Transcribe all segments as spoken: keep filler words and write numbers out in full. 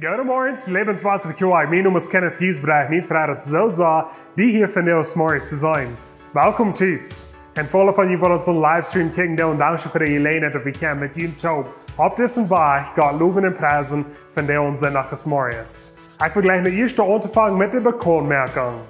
Goedemorjes, Lebenswasser Kjoakj. Mien Nomen es Kenneth Giesbrecht. Mie freit daut soo sea, die hia vondoag zemorjes to sennen. Welkom tus. Un fa aule von junt waut ons opp Livestream kjikjen doonen, dankscheen fa de Jeläajenheit daut wie kjennen met junt toop opp disen Wajch Gott lowen un priesen vondoag aun Sindach zemorjes. Ekj well jlikj no ieescht aunfangen met de Bekauntmoakjunk.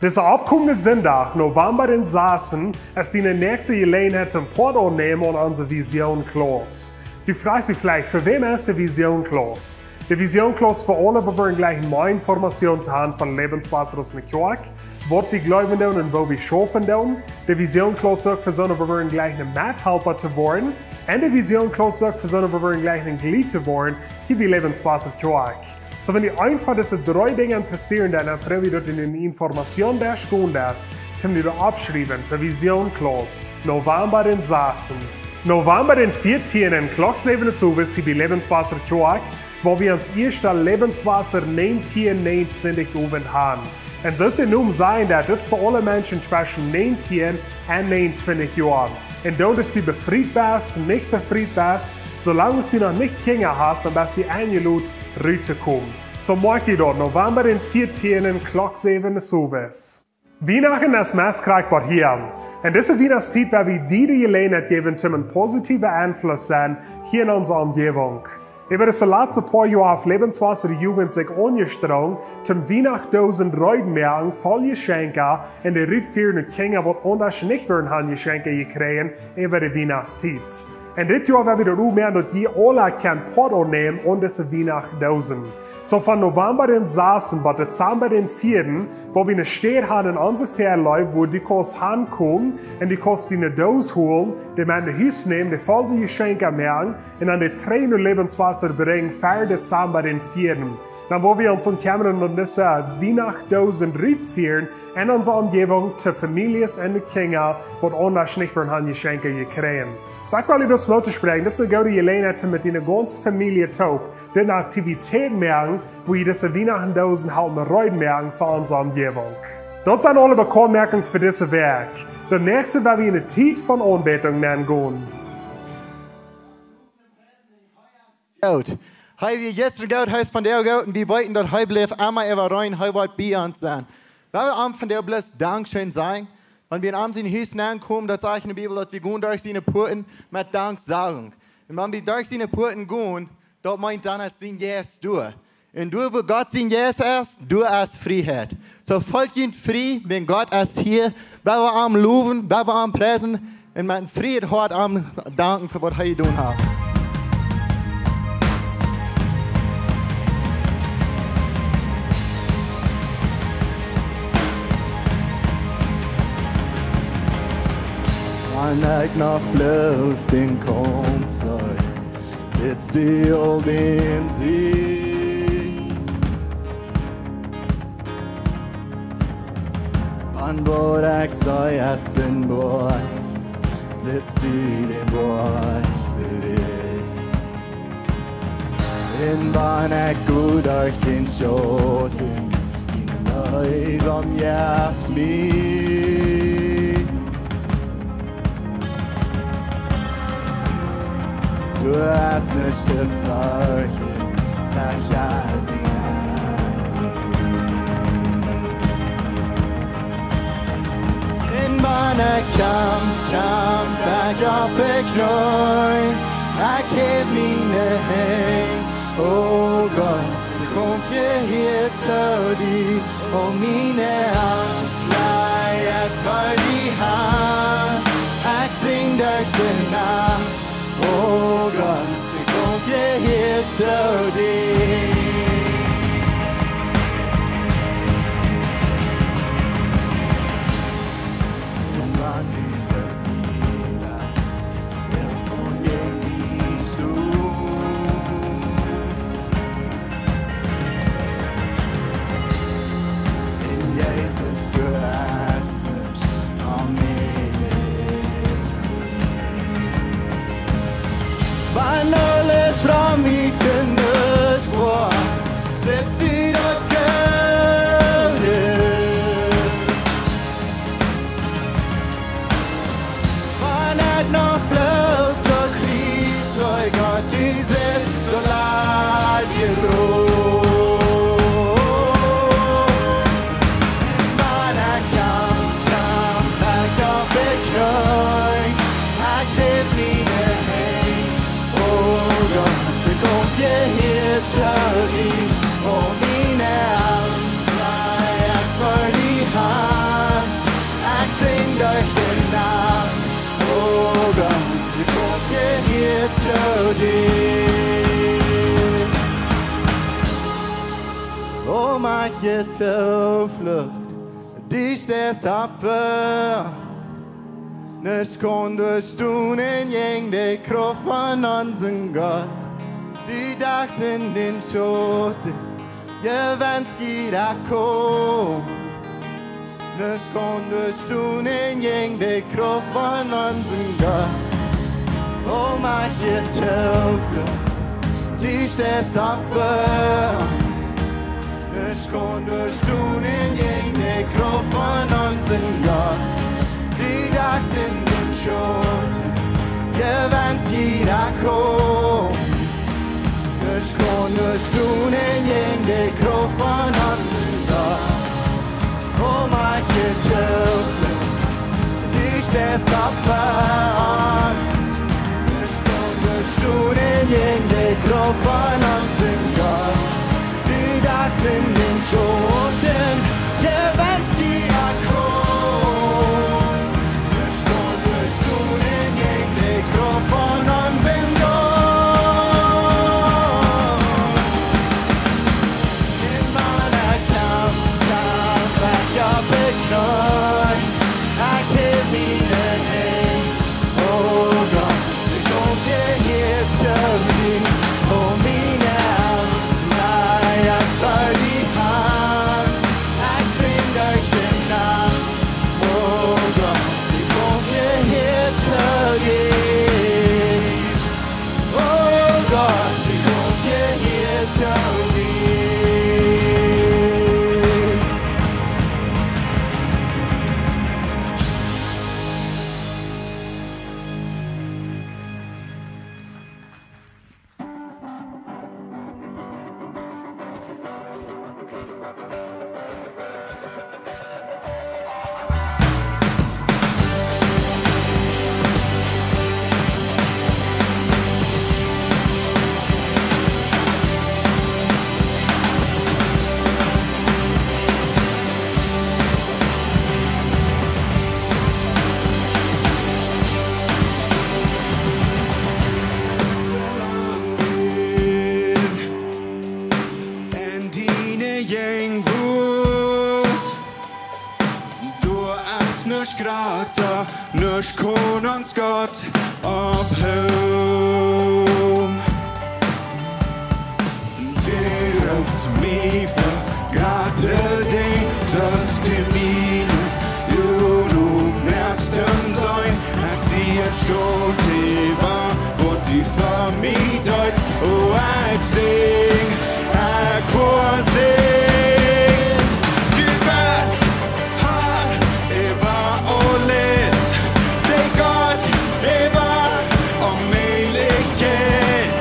Dise oppkomende Sindach, November dän sasten, es diene näakjste Jeläajenheit toom Poat aunnämen aun onse Vision Class. Du froagst die veleicht, fa wäm es de Vision Class? De Vision Class fa aule, waut wie jleichen mea Information to haben von Lebenswasser aus eene Kjoakj, waut wie jleewen doonen un woo wie schaufen doonen. De Vision Class uk fa soone, waut wie jleichen een Methalpa to woaren. Un de Vision Class uk fa soone, waut wie jleichen een Jlied to woaren, hia bie Lebenswasser Kjoakj. Soo, wan die eent von dise dree Dinja interessieren, dan, dan froag wie daut du en Information Desk gonen deist, toom die oppschriewen fa Vision Class, November dän sasten. November dän vieetieenden, Klock säwen Uhr owes, hia bie Lebenswasser Kjoakj, woa wie ons ieeschta Lebenswasser näajentieen näajenuntwintich Owent haben. Un soo aus de Nomen sajen deit, dit es fa aule Menschen tweschen näajentieen un näajenuntwintich Joa. Un daut es, du befriet best, nich befriet best, soo lang aus du noch nich Kjinja hast, dan best du enjelot rut to komen. Soo moak die daut, November dän vieetieenden, Klock säwen Uhr owes. Wienachten es meist krakjt bott hia. Un dise Wienachtstiet woa wie die de Jeläajenheit jäwen, toom een positiewa Enfluss sennen hia en onse Omjäwunk. Äwa dise latste poa Joa haft Lebenswasser de Jugend sikj aunjestrenjt, toom Wienachtdoosen reed moaken, voll Jeschenkja, un dee rutfieren no Kjinja, waut aundasch nich wudden haben Jeschenkja jekjräajen äwa de Wienachtstiet. Un dit Joa woa wie daut uk moaken, daut jie aula kjennen Poat aunnämen aun dise Wienachtdoosen. Soo von November dän sasten bott Dezember dän vieeden, woa wie eene Städ haben en onse Väalei, wua du kaust hankomen un du kaust diene Doos holen, dee met no Hus nämen, dee voll Jeschenkja moaken, un dan dee trigj no Lebenswasser brinjen, ver Dezember dän vieeden. Dan woa wie ons aun kjemren un dise Wienachtdoosen rutfieren en onse Omjäwunk to Famieljes un de Kjinja, waut aundasch nich wudden haben Jeschenkja jekjräajen. Soo, ekj well die daut Moot toospräakjen, dit es eene goode Jeläajenheit, met diene gaunze Famielje toop dise Aktivität moaken, wua jie dise Wienachtdoosen halpen reed moaken fa onse Omjäwunk. Daut sent aule Bekauntmoakjungen fa dise Wäakj. De näakjste woa wie en de Tiet von Aunbädunk nenn gonen. Goot. Hee wia jistren goot, hee es vondoag goot, un wie weeten, daut hee blift emma äwareen, hee woat bie ons sennen. Woa wie am vondoag bloos Dankscheen sajen, wan wie en am sien Hus nenn komen, daut sajcht en de Bibel, daut wie gonen derch siene Puaten met Danksajunk. Un wan wie derch siene Puaten gonen, daut meent, dan es sien Jeist doa. Un doa, wua Gott sien Jeist es, doa es Frieheit. Soo, feelt junt frie, wan Gott es hia, woa wie am lowen, woa wie am priesen, un met een frieet Hoat am danken fa waut hee jedonen haft. Wan ekj noch bloos dän Kaump see, sitst du aul dän Sieg. Wan waut ekj see es een Boajch, sitst du dän Boajch bewäajen. Un wan ekj go derch dän Schauten, diene Leew omjeft mie. Du hast nuscht to ferchten, sajcht hee. Un wan ekj kjamf, kjamf ekj opp de Kjneeen, ekj häw miene Henj, o Gott, de Totokunft jehieet die. O miene Angst laj ekj ver die han, ekj sinj derch de Nacht, o Gott, de Totokunft jehieet die. Wan aules rom mie to nuscht woat, sitst du daut Goode. Wan ekj noch bloos daut Kjriez, o Gott, du sitst doa lat jeroot. Tell die, o miene Angst, ekj fa die han, ekj sinj derch de Nacht, o Gott, ekj kom hia to die. O, moak die Tooflucht, du steist opp fa ons. Nuscht kaun doa stonen jäajen de Krauft von onsen Gott. Du dachst en dän Schauten, jewenst jieda Kaumf. Nuscht kaun doa stonen jäajen de Krauft von onsen Gott. O, moak die Tooflucht, du steist opp fa ons. Nuscht kaun doa stonen jäajen de Krauft von onsen Gott. Du dachst en dän Schauten, jewenst jieda Kaumf. Nuscht kaun doa stonen jäajen de Krauft von onsen Gott. O, moak die Tooflucht, du steist opp fa ons. Nuscht kaun doa stonen jäajen de Krauft von onsen Gott. Du dachst en dän Schauten, jewenst jieda Kaumf. Nuscht kaun doa stonen jäajen de Krauft von onsen Gott. En miene Kjamf, Kjamf, ekj opp de Kjneeen, ekj häw miene Henj. O Gott, ekj kom hia to die, o miene Angst, ekj fa die han, ekj sinj derch de Nacht. O Gott, ekj kom hia to die. O Gott, ekj kom hia to die. En diene Jäajenwuat, doa es nuscht jrata, nuscht kaun ons Gott oppholen. Du hältst mie fa jratre Dinja aus de miene, jo, du moakst am sennen, ekj sie stolt äwa waut du fa mie deist, o, ekj sinj, ekj woa sinjen. Du best Har äwa aules, de Gott äwa Onmäajlichkjeit.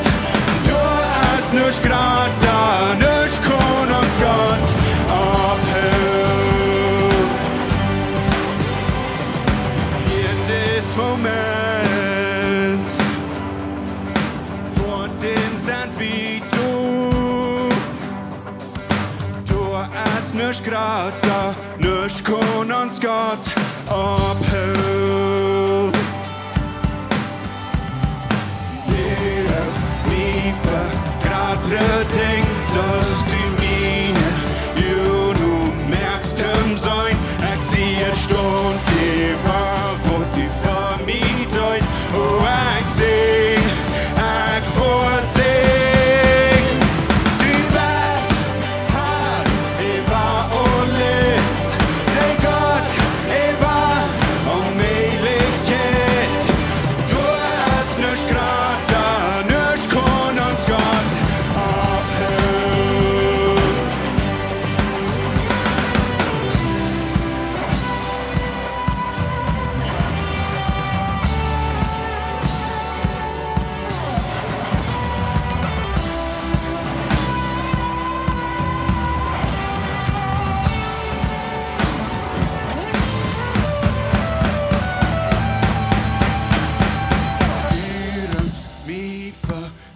Doa es nuscht jrata, nuscht kaun ons Gott oppholen. En dis Moment, woat en sent wie doa. Doa es nuscht jrata, nuscht kaun ons Gott oppholen. Hee hieet mie fa jratre Dinja aus de miene, jo, du moakst am sennen, ekj sie stolt äwa waut du fa mie deist, o, ekj sinj, ekj woa sinjen. Du best Har äwa aules, de Gott äwa Onmäajlichkjeit. Doa es nuscht jrata, nuscht kaun ons Gott oppholen.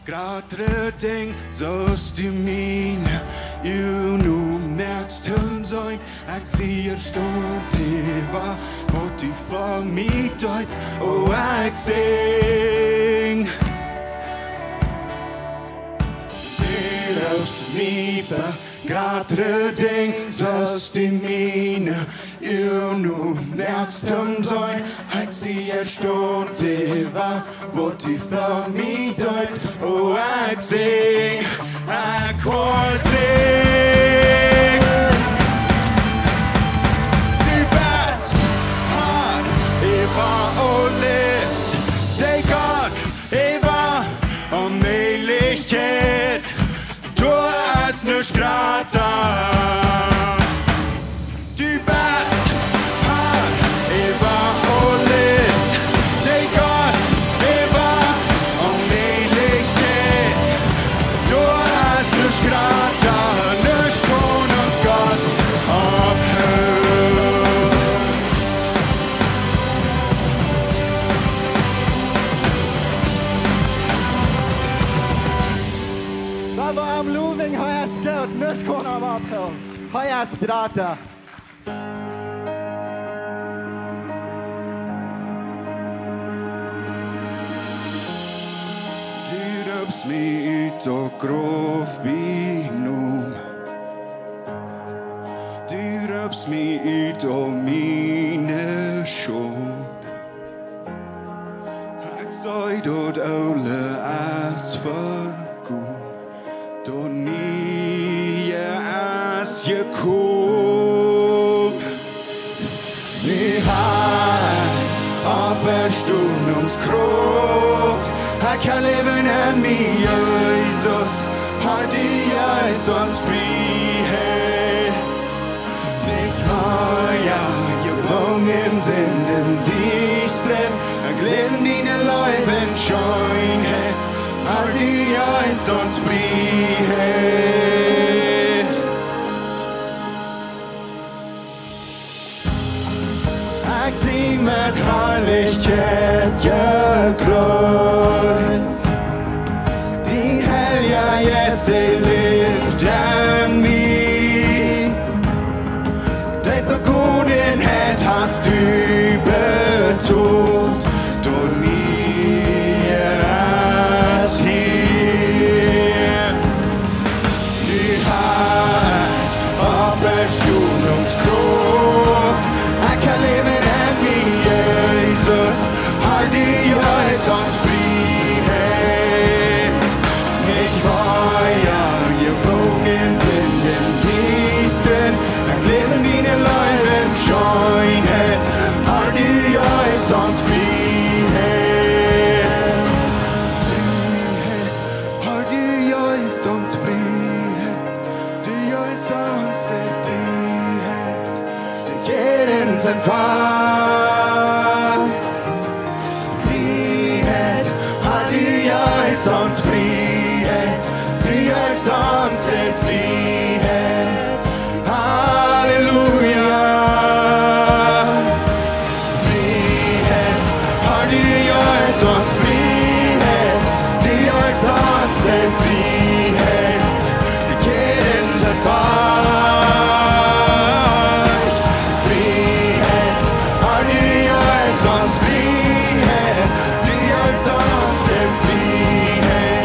Jratre Dinj, soo aus du miene Uagen nu moakst toom seenen, ekj sie erstaunt äwa waut du fa mie deist, o, ekj sinj. Du roopst mie fa jratre Dinj, soo aus du miene Uagen nu moakst toom seenen, ekj sie erstaunt äwa waut du fa mie deist, o, ekj sinj, ekj woa sinjen. Du best Har äwa aules, de Gott äwa Onmäajlichkjeit, doa es nuscht jrata. Du best Har äwa aules, de Gott äwa Onmäajlichkjeit, doa es nuscht jrata, nuscht kaun ons Gott opphoolnen. Lot wie am lowen, hee es goot, nuscht kaun am opphoolnen. Hee es jrata. Du roopst mie ut de Gruff bie Nomen. Du roopst mie ut aul miene Schaund. Ekj see daut Oole es vegonen, daut Niee es jekomen. Nu ha ekj Oppstonunk Krauft, ekj ha Läwen en mie, Jesus, Har, du jeefst ons Frieheit. Nich mea jebungen senn em Diestren, ekj läw en diene Leew un Scheenheit, Har, du jeefst ons Frieheit. Ekj sie met Harlichkjeit jekjleet. Dien Heilja Jeist, dee läft en mie. De Vegodenheit hast du betolt, daut Niee es hia. Nu ha ekj Oppstonunk Krauft, ekj ha Läwen en mie, Jesus, Har, du jeefst ons Frieheit. Nich mea jebungen senn em Diestren, ekj läw en diene Leew un Scheenheit, Har, du jeefst ons Frieheit. Frieheit, Har, du jeefst ons Frieheit, du jeefst ons de Frieheit, de Kjäden sent frie. Frieheit, Har, du jeefst ons Frieheit, du jeefst ons de Frieheit. Halleluja. Frieheit, Har, du jeefst ons Frieheit, du jeefst ons de Frieheit, de Kjäden sent frie. Frieheit, Har, du jeefst ons Frieheit, du jeefst ons de Frieheit.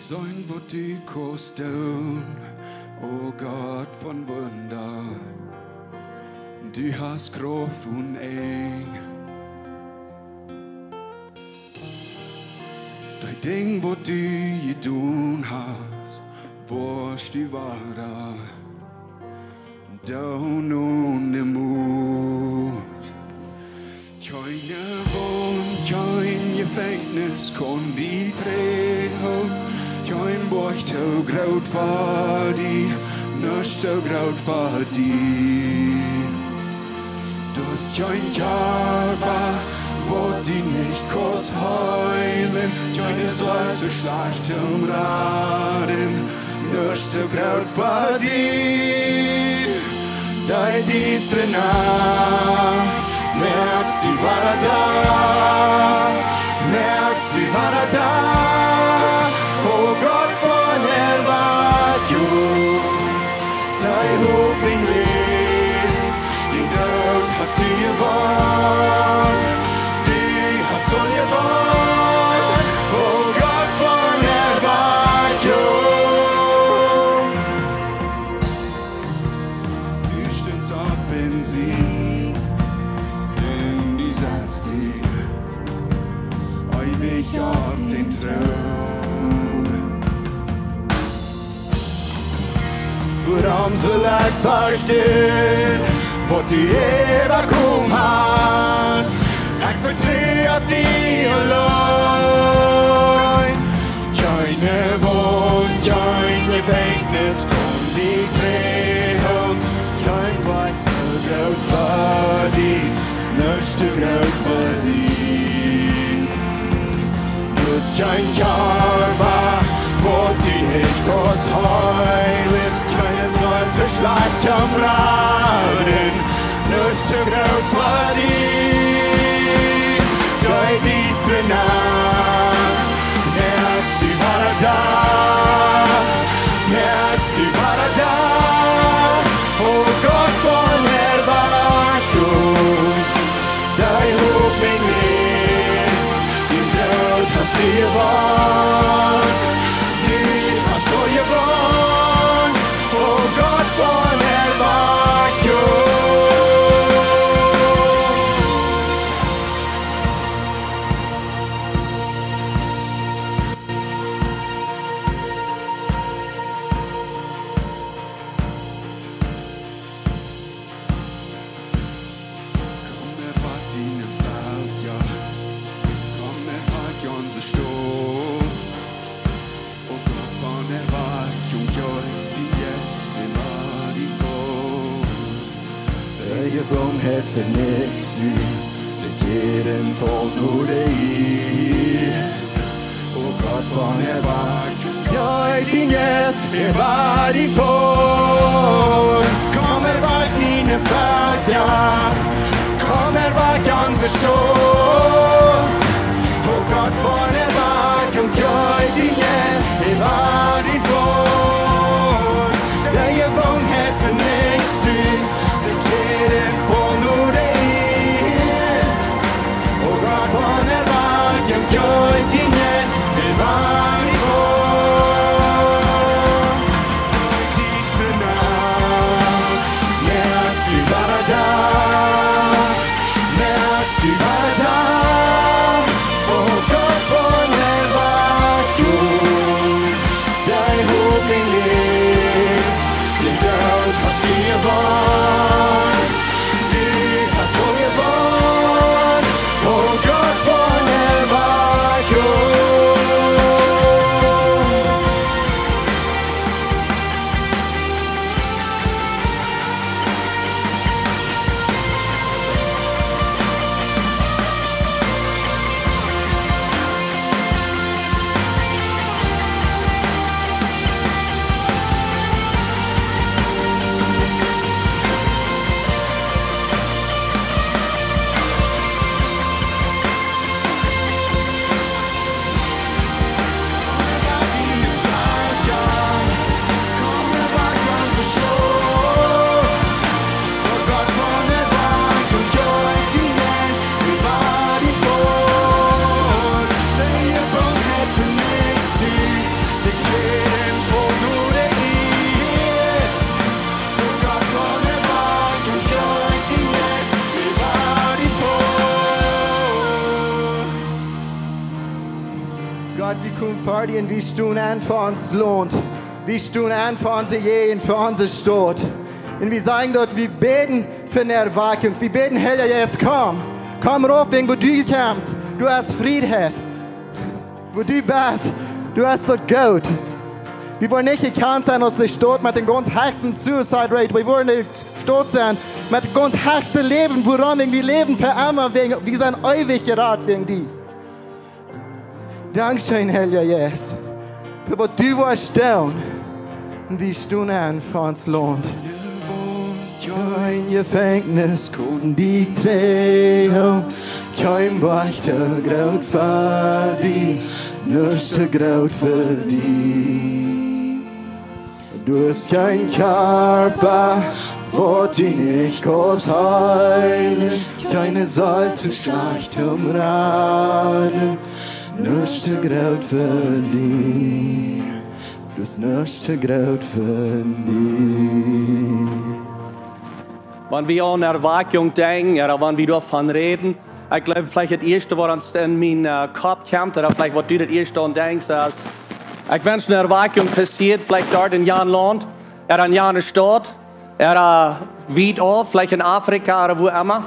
Seenen waut du kaust doonen, o Gott von Wunda. Du hast Krauft un Enj. Dee Dinj waut du jedonen hast, woascht du wada doonen onen Mot. Kjeene Waunt, kjeen Jefenkjnis kaun die trigjhoolen, kjeen Boajch too groot fa die, nuscht too groot fa die. Doa es kjeen Kjarpa, waut die nich kaust heelen, kjeene Seel too schlajcht toom raden, nuscht too groot fa die. Dee diestre Nacht, moakst du wada Dach, moakst du wada Dach, o Gott von Erwakjunk. Dee Hopninj läft, dän Doot hast du jewonn, du hast aul jewonn, o Gott von Erwakjunk. Du stuntst opp un siegst, un du satst die eewich opp dän Troon. Wuarom sull ekj ferchten, waut du äwakomen hast? Ekj vetru opp die auleen. Kjeene Waunt, kjeen Jefenkjnis kaun die trigjhoolen, kjeen Boajch too groot fa die, nuscht too groot fa die. Doa es kjeen Kjarpa, waut die nich kaust heelen, kjeene Seel too schlajcht toom raden, nuscht too groot fa die. Dee diestre Nacht, moakst du wada Dach, moakst du wada Dach, o Gott von Erwakjunk. Dee Hopninj läft, dän Doot hast du jewonn, du hast aul jewonn, o Gott von Erwakjunk. Komm, erwakj diene Velkja, komm, erwakj onse Staut, o Gott von Erwakjunk, jeit die Jeist äwa dien Volkj. Dee Jebungenheit venichtst du, de Kjäden faulen no de Ieed. O Gott von Erwakjunk, jeit dien Jeist äwa dien Volkj. Komm, erwakj diene Velkja, komm, erwakj onse Staut. O Gott von Erwakjunk, jeit dien Jeist äwa dien Volkj. Dee Jebungenheit venichtst du, de Kjäden faulen no de Ieed. O Gott von Erwakjunk, jeit dien Jeist äwa dien Volkj. Dee diestre Nacht, moakst du wada Dach, moakst du wada Dach, o Gott von Erwakjunk. Dee Hopninj läft, dän Doot hast du jewonn, du hast aul jewonn, o Gott von Erwakjunk. Un wie stonen aun fa ons Launt. Wie stonen aun fa onse Jäajent, fa onse Staut. Un wie sajen daut, wie bäden fa eene Erwakjunk. Wie bäden, Heilja Jeist, komm. Komm rauf, wäajen wua du kjemst, doa es Frieheit. Wua du best, doa es daut goot. Wie woaren nich bekaunt sennen aus eene Staut met dän gaunz heechsten suicide rate. Wie woaren eene Staut sennen met daut gaunz heechste Läwen. Wuarom? Wäajen wie läwen fa emma, wäajen wie sent eewich jerat wäajen die. Dankscheen, Heilja Jeist, fa waut du woascht doonen. Un wie stonen aun fa ons Launt. Kjeen Jefenkjnis kaun die trigjhoolen, kjeen Boajch too groot fa die, nuscht too groot fa die. Du hast kjeen Kjarpa, waut die nich kaust heelen, kjeene Seel too schlajcht toom raden, nuscht too groot fa die, daut es nuscht too groot fa die. Wan wie aun Erwakjunk denkjen, ooda wan wie doavon räden, ekj gleew, veleicht daut ieeschte, waut ons en mienen, äh, Kopp kjemt, ooda veleicht waut du daut ieeschte aun denkjst, es, ekj wensch, eene Erwakjunk passieet, veleicht doa en jan Launt, ooda en jane Staut, ooda wiet auf, veleicht en Afrika, ooda wua emma.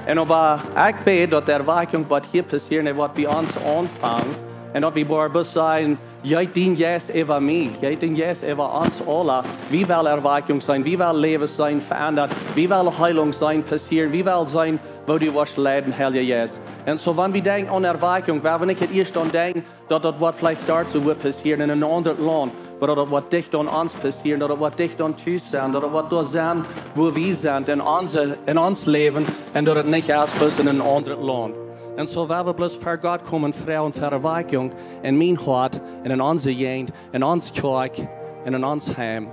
Un oba ekj bäd, daut de Erwakjunk, waut hia passieren, un waut bie ons aunfangen, un daut wie woaren bloos sajen, jeet dien Jeist äwa mie, jeet dien Jeist äwa ons aula. Wie wellen Erwakjunk seenen, wie wellen Läwen seenen veendat, wie wellen Heilunk seenen passieren, wie wellen seenen, woo du woascht leiden, Heilja Jeist. Un soo, wan wie denkjen aun Erwakjunk, woa wie nich daut ieeschte aun denkjen, daut daut woat veleicht doa soo woat passieren en een aundret Launt, oba daut daut woat dicht aun ons passieren, daut daut woat dicht aun tus sennen, daut daut woat doa sennen, wua wie sent en onse, en ons Läwen, un daut daut nich es bloos en een aundret Launt. Un soo, woa wie bloos ver Gott komen, froagen fa Erwakjunk en mien Hoat, un en onse Jäajent, en ons Kjoakj, un en ons Heim.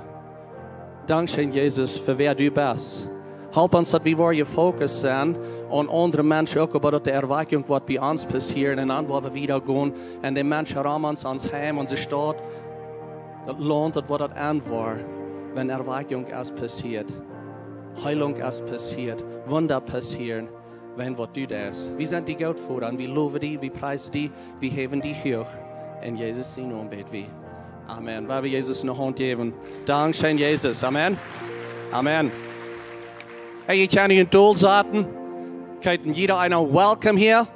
Dankscheen, Jesus, fa wäa du best. Help ons, daut wie woaren jefokust sennen aun aundre Menschen uk, oba daut de Erwakjunk woat bie ons passieren, un dan woa wie wieda gonen, un de Menschen rom ons, ons Heim, onse Staut, daut Launt, daut woat daut aunwoaren, wan Erwakjunk es passieet, Heilunk es passieet, Wunda passieren, wan waut du deist. Wie sent die goot, Voda, un wie lowen die, wie priesen die, wie häwen die huach. En Jesus sienen Nomen bäd wie. Amen. Woa wie Jesus eene Haunt jäwen. Dankscheen, Jesus. Amen. Amen. Hey, jie kjennen junt dolsaten. Kjennen jieda eena welcome hia.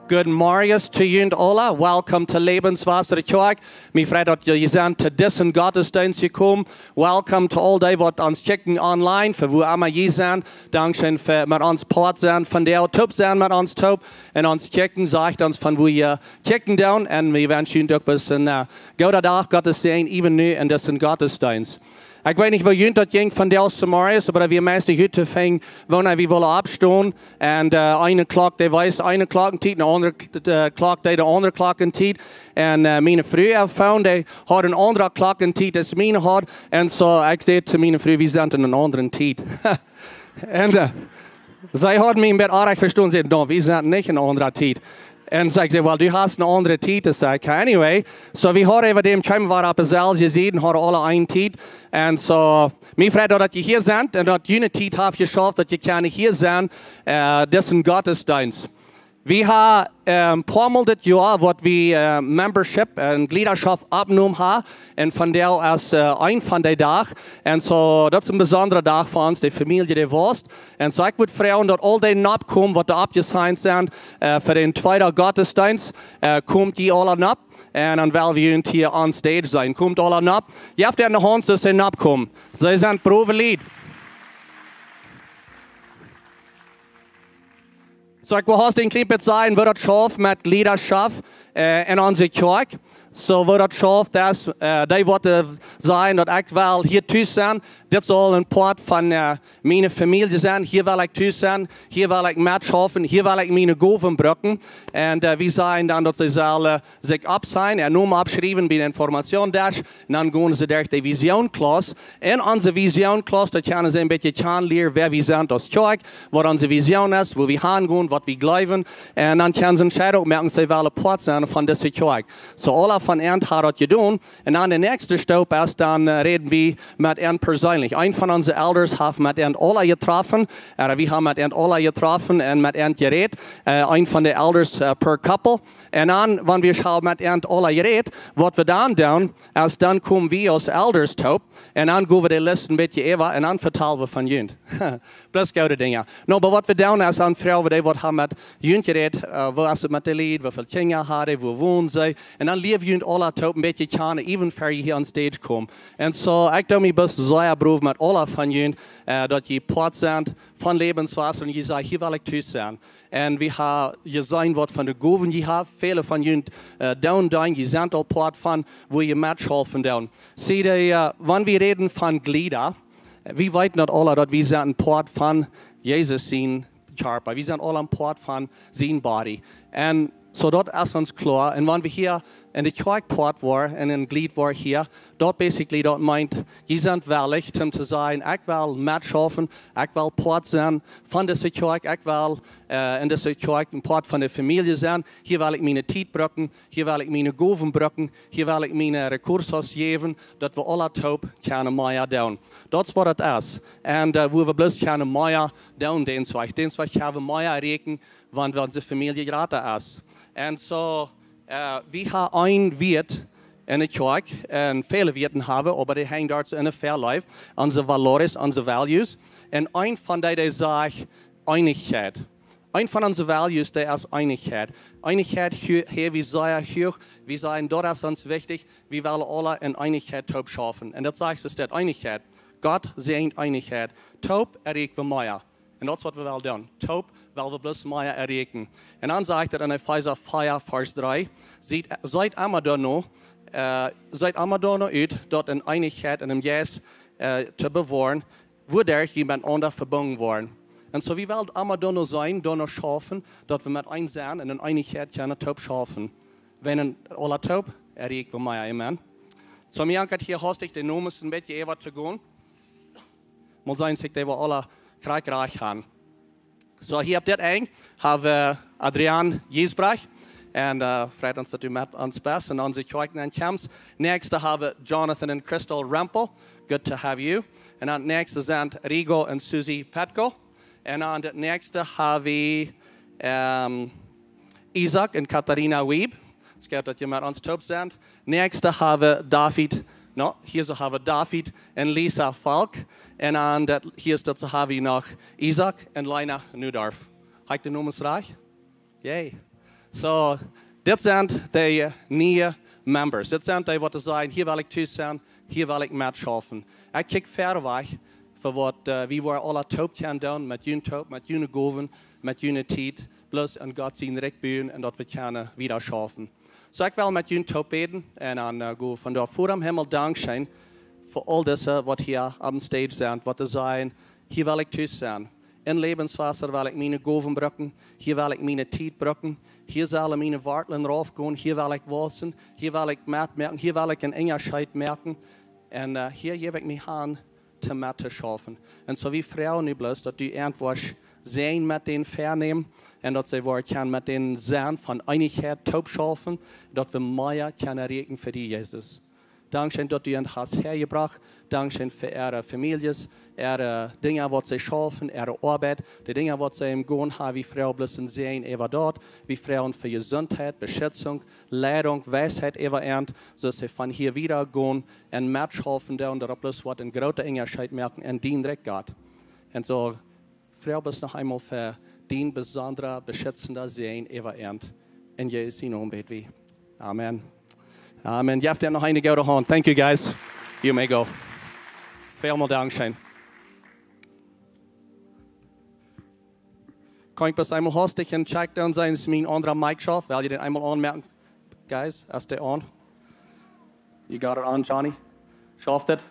Good morning to junt aula. Welcome to Lebenswasser Kjoakj. Mie freit, daut jie sent to disen Gottesdeenst jekomen. Welcome to aul dee, waut ons kjikjen online, fa wua emma jie sent. Dankscheen fa met ons Poat sennen, von dee toop sennen met ons toop. Un ons kjikjen, sajcht ons, von wua jie kjikjen doonen. Un wie wenschen junt uk bloos een, äh, gooden Dach, Gottes Säajen, äwen nu en disen Gottesdeenst. Ekj weet nich, woo junt daut jinkj vondoag zemorjes, oba wie meist hia to finjen, wan wie wullen oppstonen. Un, äh, eene Klock, dee wees eene Klock en Tiet, eene aundre, äh, Klock, dee de aundre Klock en Tiet. Un, äh, miene Fru äa Phone, dee haud eene aundre Klock en Tiet aus miene haud. Un soo, ekj säd to miene Fru, wie sent en eene aundre Tiet. Un, äh, see haud mie een bät oajch vestonen, säd: "No, wie sent nich en eene aundre Tiet." Un see säd: "Well, du hast eene aundre Tiet." Dan säd ekj: "Anyway." Soo, wie hauden äwa däm kjeem, wie wieren opp deeselwje Sied, hauden aule eene Tiet. Un soo, mie freit daut, daut jie hia sent un daut jie eene Tiet haben jeschauft, daut jie kjennen hia sennen, äh, disen Gottesdeenst. Wie haben, ähm, poamol dit Joa, waut wie, äh, Membership un Jliedaschoft oppjenomen haben. Un vondoag es, äh, een von dee Dach. Un soo, daut es een besondra Dach fa ons, de Famielje, dee waust. Un soo, ekj wudd froagen, daut aul dee nopp komen, waut doa oppjesigned sent, äh, fa dän tweeden Gottesdeenst, äh, komt jie aula nopp. Un dan wellen wie junt hia on stage seenen. Komt aula nopp. Jeft an de Haunt, daut see nopp komen. See sent brove Lied. Soo, ekj well haust een kjlien bät sajen, woo daut schauft met Jliedaschoft, äh, en onse Kjoakj. Soo, woo daut schauft, daut, äh, dee waut, äh, sajen, daut ekj well hia tus sennen. Dit saul een Poat von, äh, miene Famielje sennen. Hia well ekj tus sennen. Hia well ekj metschaufen. Hia well ekj miene Gowen brucken. Un, äh, wie sajen dan, daut see sellen, äh, sikj oppsajnen, äa Nomen oppschriewen bie de Informationsdesk. Un dan gonen see derch de Vision Class. En onse Vision Class, doa kjennen see een bät kjanen lieren, wäa wie sent aus Kjoakj, waut onse Vision es, wua wie han gonen, waut wie jleewen. Un dan kjennen see entscheiden, auf see wellen Poat sennen von dise Kjoakj. Soo, aule von an haft daut jedonen. Un dan de näakjste Stoop es, dan äh, räden wie met an perseenlich. Een von onse Elders haft met an aula jetroffen, äh, wie haben met an aula jetroffen un met an jerät, äh, een von de Elders äh, per couple. Un dan, wan wie haben met an aula jerät, waut wie dan doonen, es dan komen wie aus Elders toop un dan gonen wie de List een bät äwa un dan vetalen wie von junt. Bloos goode Dinja. No, oba waut wie doonen es, dan froagen wie dee, waut haben met junt jerät, äh, woo es et met de Lied, woo väl Kjinja haben dee, woo wonen see. Un dan lieren wie junt aula toop een bät kjanen, even ver jie hia on stage komen. Un soo, ekj doo mie best sea brow met aula von junt, äh, daut jie Poat sent von Lebenswasser un jie sajen, hia well ekj tus sennen. Un wie haben jeseenen, waut von de Gowen jie haben. Väle von junt äh, doonen, doonen, jie sent aul Poat von, woo jie metschaufen doonen. See, de, äh, wan wie räden von Glieda, wie weeten daut aula, daut wie sent een Poat von Jesus sien Kjarpa. Wie sent aula een Poat von sien Body. Un soo daut es ons kloa. Un wan wie hia en de Kjoakj Poat woaren un een Glied woaren hia, daut basically daut meent, jie sent wellich om to sajen, ekj well metschaufen, ekj well Poat sennen von dise Kjoakj, ekj well äh, en dise Kjoakj een Poat von de Famielje sennen. Hia well ekj miene Tiet brucken, hia well ekj miene Gowen brucken, hia well ekj miene recursos jäwen, daut wie aula toop kjennen mea doonen. Daut es waut et es. Un äh, woo wie bloos kjennen mea doonen, dän Wajch. Dän Wajch kjenn wie mea erreichen, wan wie onse Famielje jrata es. Un soo, äh, wie haben een Wieet en de Kjoakj, un väle Wieeten haben wie, oba dee henjen doa soo en de Väaleef, onse valores, onse values. Un een von dee, dee sajcht Eenichkjeit. Een von onse values, dee es Eenichkjeit. Eenichkjeit hö-, hia wie sea huach, wie sajen, daut es ons wichtich, wie wellen aula en Eenichkjeit toop schaufen. Un daut sajcht et, Eenichkjeit. Gott säajent Eenichkjeit. Toop erreikjen wie mea. Un daut es waut wie wellen doonen. Toop well wie bloos mea erreichen. Un dan sajcht et en Efeesa vea, Varsch dree, seet, seet emma doano, äh, seet emma doano ut, daut en Eenichkjeit un em Jeist äh, to bewoaren, wuaderch jie met enaunda vebungen woaren. Un soo, wie wellen emma doano sennen, doano schaufen, daut wie met eent sennen un en Eenichkjeit kjennen toop schaufen. Wan wie aula toop, erreichen wie mea. Amen. Soo, mie jankat hia hastich de Nomes een bät äwa to gonen. Mol seenen, aus ekj dee aula krakjt rajcht han. Soo, hia opp dit Enj haben wie Adrian Giesbrecht. Un äh, freit ons, daut du met ons best un onse Kjoakj ankjemst. Näakjste haben wie Jonathan un Crystal Rempel. Good to have you. Un dan näakjste sent Rigo un Susie Petko. Un dan daut näakjste haben wie ähm, Isaac un Katharina Wiebe. Et es goot, daut jie met ons toop sent. Näakjste haben wie David, no, hia soo haben wie David un Lisa Falk. Un dan daut, hia es daut, soo haben wie noch Isaac un Lena Nudorf. Hab ekj de Nomes rajcht? Yay. Soo, dit sent de niee members. Dit sent dee, waut sajen, hia well ekj tus sennen, hia well ekj metschaufen. Ekj kjikj wieda wajch fa waut äh, wie woaren aula toop kjennen doonen, met junt toop, met june Gowen, met june Tiet, bloos aun Gott sien Rikj buen un daut wie kjennen wieda schaufen. Soo, ekj well met junt toop bäden un dan äh, go von doa. Voda em Himmel, dankscheen fa aul dise, waut hia opp de stage sent, waut sajen, hia well ekj tus sennen. En Lebenswasser well ekj miene Gowen brucken, hia well ekj miene Tiet brucken, hia sellen miene Wartlen raufgonen, hia well ekj wausen, hia well ekj metmoaken, hia well ekj een Unjascheet moaken. Un äh, hia jäw ekj mie han, to mettoschaufen. Un soo, wie froagen nu bloos, daut du an woascht sennen met dän Vänämen un daut see woaren kjennen met dän Senn von Eenichkjeit toop schaufen, daut wie mea kjennen erreichen fa die, Jesus. Dankscheen, daut du an hast häajebrocht. Dankscheen fa äare Famieljes, äare Dinja, waut see schaufen, äare Oabeit, de Dinja, waut see em Gonen haben. Wie froagen bloos een Säajen äwa daut. Wie froagen fa Jesuntheit, Beschitzunk, Leidunk, Weisheit äwa an, soo daut see von hia wieda gonen un metschaufen doonen, daut bloos woat een groota Unjascheet moaken en dien Rikj, Gott. Un soo, froag bloos noch eemol fa dien besondra, beschitzenda Säajen äwa an. En Jesus sien Nomen bäd wie. Amen. Amen. Jeft an noch eene goode Haunt. Thank you, guys. You may go. Välmol dankscheen. Kaun ekj bloos eemol hastich en check doonen, seenen, aus mien aundra Mic schauft? Well jie dän eemol aunmoaken? Guys, es dee on? You got it on, Johnny? Schauft et?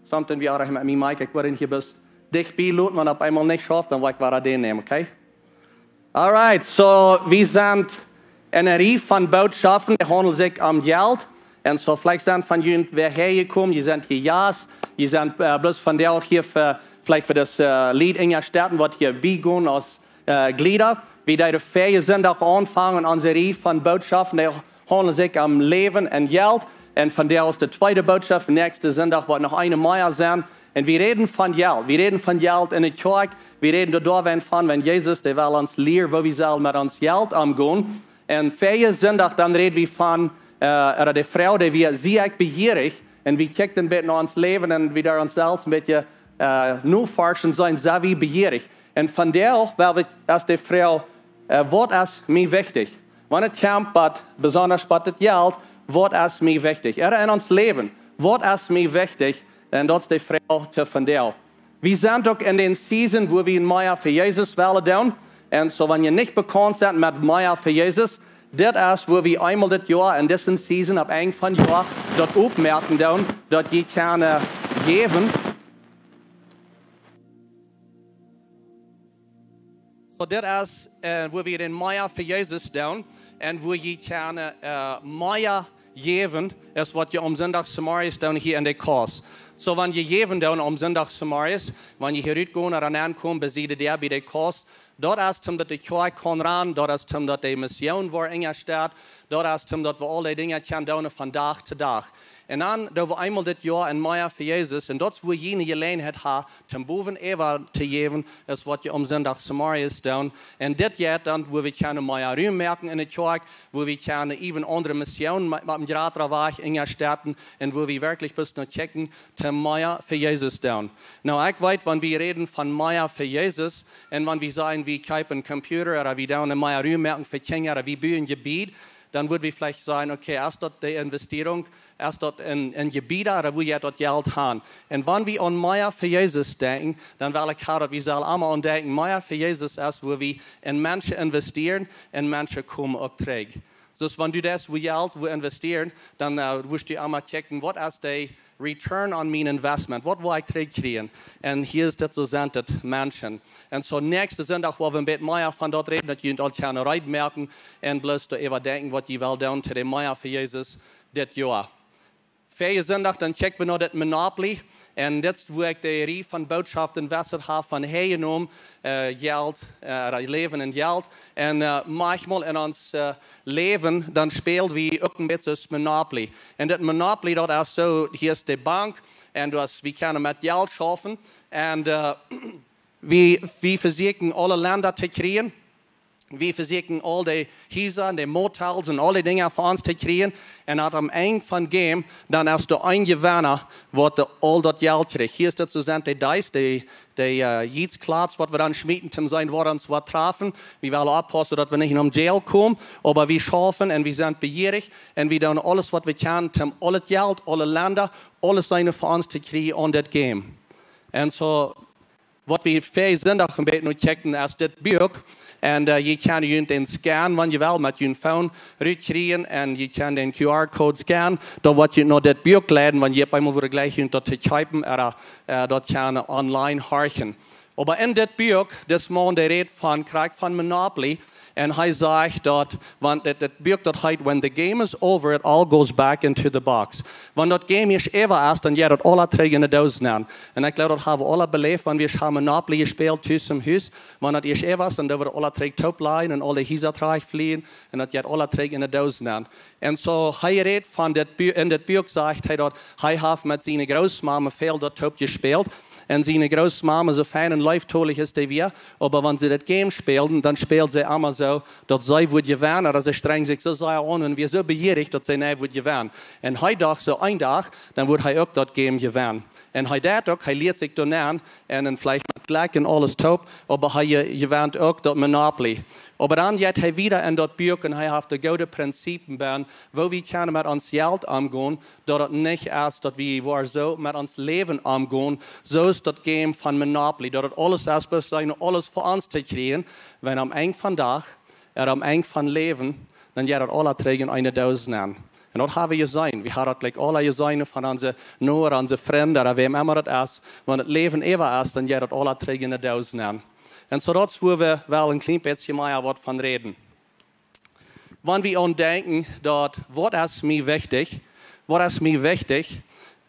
Something wie aardig met mien Mic. Ekj woa dän hia bloos dicht bie loten, wan opp eemol nich schauft, dan woa ekj wada dän nämen, okay? Alright, soo, wie sent en eene Rieej von Bootschoften, dee haundlen sikj om Jelt. Un soo, veleicht sent von junt wäa häajekomen, jie sent hia Jast, jie sent äh, bloos vondoag hia fa, veleicht fa daut äh, Lied Unjastetten, waut hia biegonen aus äh, Glieda. Wie deeden väaje Sindach aunfangen, onse Rieej von Bootschoften, dee haundelt sikj om Läwen un Jelt. Un vondoag es de tweede Bootschoft, näakjsten Sindach woat noch eene mea sennen. Un wie räden von Jelt. Wie räden von Jelt enne Kjoakj. Wie räden doa doawäajen von, wan Jesus, dee well ons lieren, woo wie sellen met ons Jelt omgonen. Un väajen Sindach, dan räd wie von, äh, ooda de Froag, dee wia: Sie ekj bejierich? Un wie kjikjten een bät no ons Läwen un wie doa ons selfst een bät, äh, noforschen, sent, sent wie bejierich? Un vondoag, well wie, es de Froag, äh, waut es mie wichtich? Wan et kjemt bat, besonda bat daut Jelt, waut es mie wichtich? Ooda en ons Läwen, waut es mie wichtich? Un daut es de Froag to vondoag. Wie sent uk en dän Season, wua wie mea fa Jesus wellen doonen. Un soo, wan jie nich bekaunt sent met mea fa Jesus, dit es, wua wie eemol dit Joa en dise Season, aum Enj von Joa, daut opmoaken doonen, daut jie kjennen jäwen. Soo, dit es, äh, wua wie mea fa Jesus doonen un wua jie kjennen, äh, mea jäwen, es waut jie aum Sindach zemorjes doonen hia en de Kjoakj. Soo, wan jie jäwen doonen aum Sindach zemorjes, wan jie hia rutgonen ooda aunkomen, bie de Däa bie de Kjoakj, daut es toom daut de Kjoakj kaun rannen, daut es toom daut de Mission woat enjestalt, daut es toom daut wie aule Dinja kjennen doonen von Dach to Dach. Un dan doo wie eemol dit Joa en mea fa Jesus, un daut es, wua jie eene Jeläajenheit haben, toom bowen äwa to jäwen, es waut jie aum Sindach zemorjes doonen. Un dit Joa dan, wua wie kjennen mea Rum moaken en de Kjoakj, wua wie kjennen äwen aundre Missionen met, met een jratren Wajch enjestalen un wua wie werkjlich bloos no kjikjen, toom mea fa Jesus doonen. Nu, ekj weet, wan wie räden von mea fa Jesus un wan wie sajen, wie kjeepen een Computer ooda wie doonen mea Rum moaken fa Kjinja ooda wie buen Jebied, dan wudd wie veleicht sajen, okay, es daut de Investierunk, es daut en, en Jebied ooda wua jeit daut Jelt han? Un wan wie aun mea fa Jesus denkjen, dan well ekj haben, daut wie sellen aulemol aun denkjen, mea fa Jesus es, wua wie en Menschen investieren un Menschen komen uk trigj. Soo wan du daut wua Jelt wua investieren, dan, äh, wurscht du aulemol checken, waut es de return on mien investment? Waut well ekj trigj kjrieen? Un hia es daut soo, sent daut Menschen. Un soo näakjsten Sindach woa wie een bät mea von daut räden, daut jie aul kjennen reed moaken un bloos doaräwa denkjen, waut jie wellen doonen to de mea fa Jesus dit Joa. Väajen Sindach, dan kjikjten wie no daut Monopoly. Un dit es, wua ekj de Rieej von Bootschoften wesset hab von häajenomen, äh, Jelt, äh, Läwen un Jelt. Un, äh, maunchmol en ons, äh, Läwen, dan späl wie uk een bät soo Monopoly. Un daut Monopoly, daut es soo, hia es de Bank, un du hast, wie kjennen met Jelt schaufen. Un, äh, wie, wie vesieekjen aule Lenda to kjrieen. Wie vesieekjen aul de Hiesa un de Motels un aul de Dinja fa ons to kjrieen. Un aum Enj von Game, dan es doa een Jewenna, waut de, aul daut Jelt kjricht. Hia es daut soo, sent de Dice, de, de, äh, Jietsklotz, waut wie dan schmieten, toom seenen, waut ons woat trafen. Wie wellen oppaussen, daut wie nich en Jail komen, oba wie schaufen un wie sent bejierich un wie doonen aules, waut wie kjennen, toom aul daut Jelt, aule Lenda, aules seenen fa ons to kjrieen aun daut Game. Un soo, waut wie väajen Sindach een bät no kjikjten, es dit Buak. Un, äh, jie kjennen junt dän scannen, wan jie wellen, met jun Phone rutkjrieen. Un jie kjennen dän Q R Code scannen. Dan woat junt no dit Buak leiden, wan jie opp eemol wudden jleichen daut to kjeepen ooda, äh, daut kjennen online horchen. Oba en dit Buak, dis Maun, dee rät von, krakjt von Monopoly. Un hee sajcht daut, wan daut, daut Buak daut heet, "When the game is over, it all goes back into the box." Wan daut Game ieescht äwa es, dan jeit daut aula trigj en de Doos nenn. Un ekj jleew, daut haben wie aula beläft, wan wie haben Monopoly jespält, tus em Hus. Wan daut ieescht äwa es, dan doo wie aula trigj toop lajen un aul de Hiesa trigj flieen. Un daut jeit aula trigj en de Doos nenn. Un soo, hee rät von dit Buak, en dit Buak sajcht hee daut, hee haft met siene Grootmame väl daut toop jespält. Un siene Grootmame, soo fein un leeftolich aus dee wia, oba wan see daut Game spälden, dan späld see emma soo, daut see wudd jewennen, ooda see strenjd sikj soo sea aun un wia soo bejierich, daut see nich wudd jewennen. Un hee docht soo, een Dach, dan wudd hee uk daut Game jewennen. Un hee deed uk, hee lieet sikj doa nenn, un dan veleicht met Jlekj un aules toop, oba hee je-, jewennt uk daut Monopoly. Oba dan jeit hee wieda en daut Buak un hee haft de goode Prinzipien bie, woo wie kjennen met ons Jelt omgonen, daut et nich es, daut wie woaren soo met ons Läwen omgonen, soo aus daut Game von Monopoly, daut et aules es, bloos sennen, aules fa ons to kjrieen, wan aum Enj von Dach, ooda aum Enj von Läwen, dan jeit daut aula trigj en eene Doos nenn. Un daut haben wie jeseenen. Wie haben daut, like, aula jeseenen von onse Noa, onse Frind, ooda wäm emma daut es. Wan daut Läwen äwa es, dan jeit daut aula trigj en de Doos nenn. Un soo daut es, wua wie wellen een kjlien bät mea waut von räden. Wan wie aun denkjen daut, waut es mie wichtich? Waut es mie wichtich?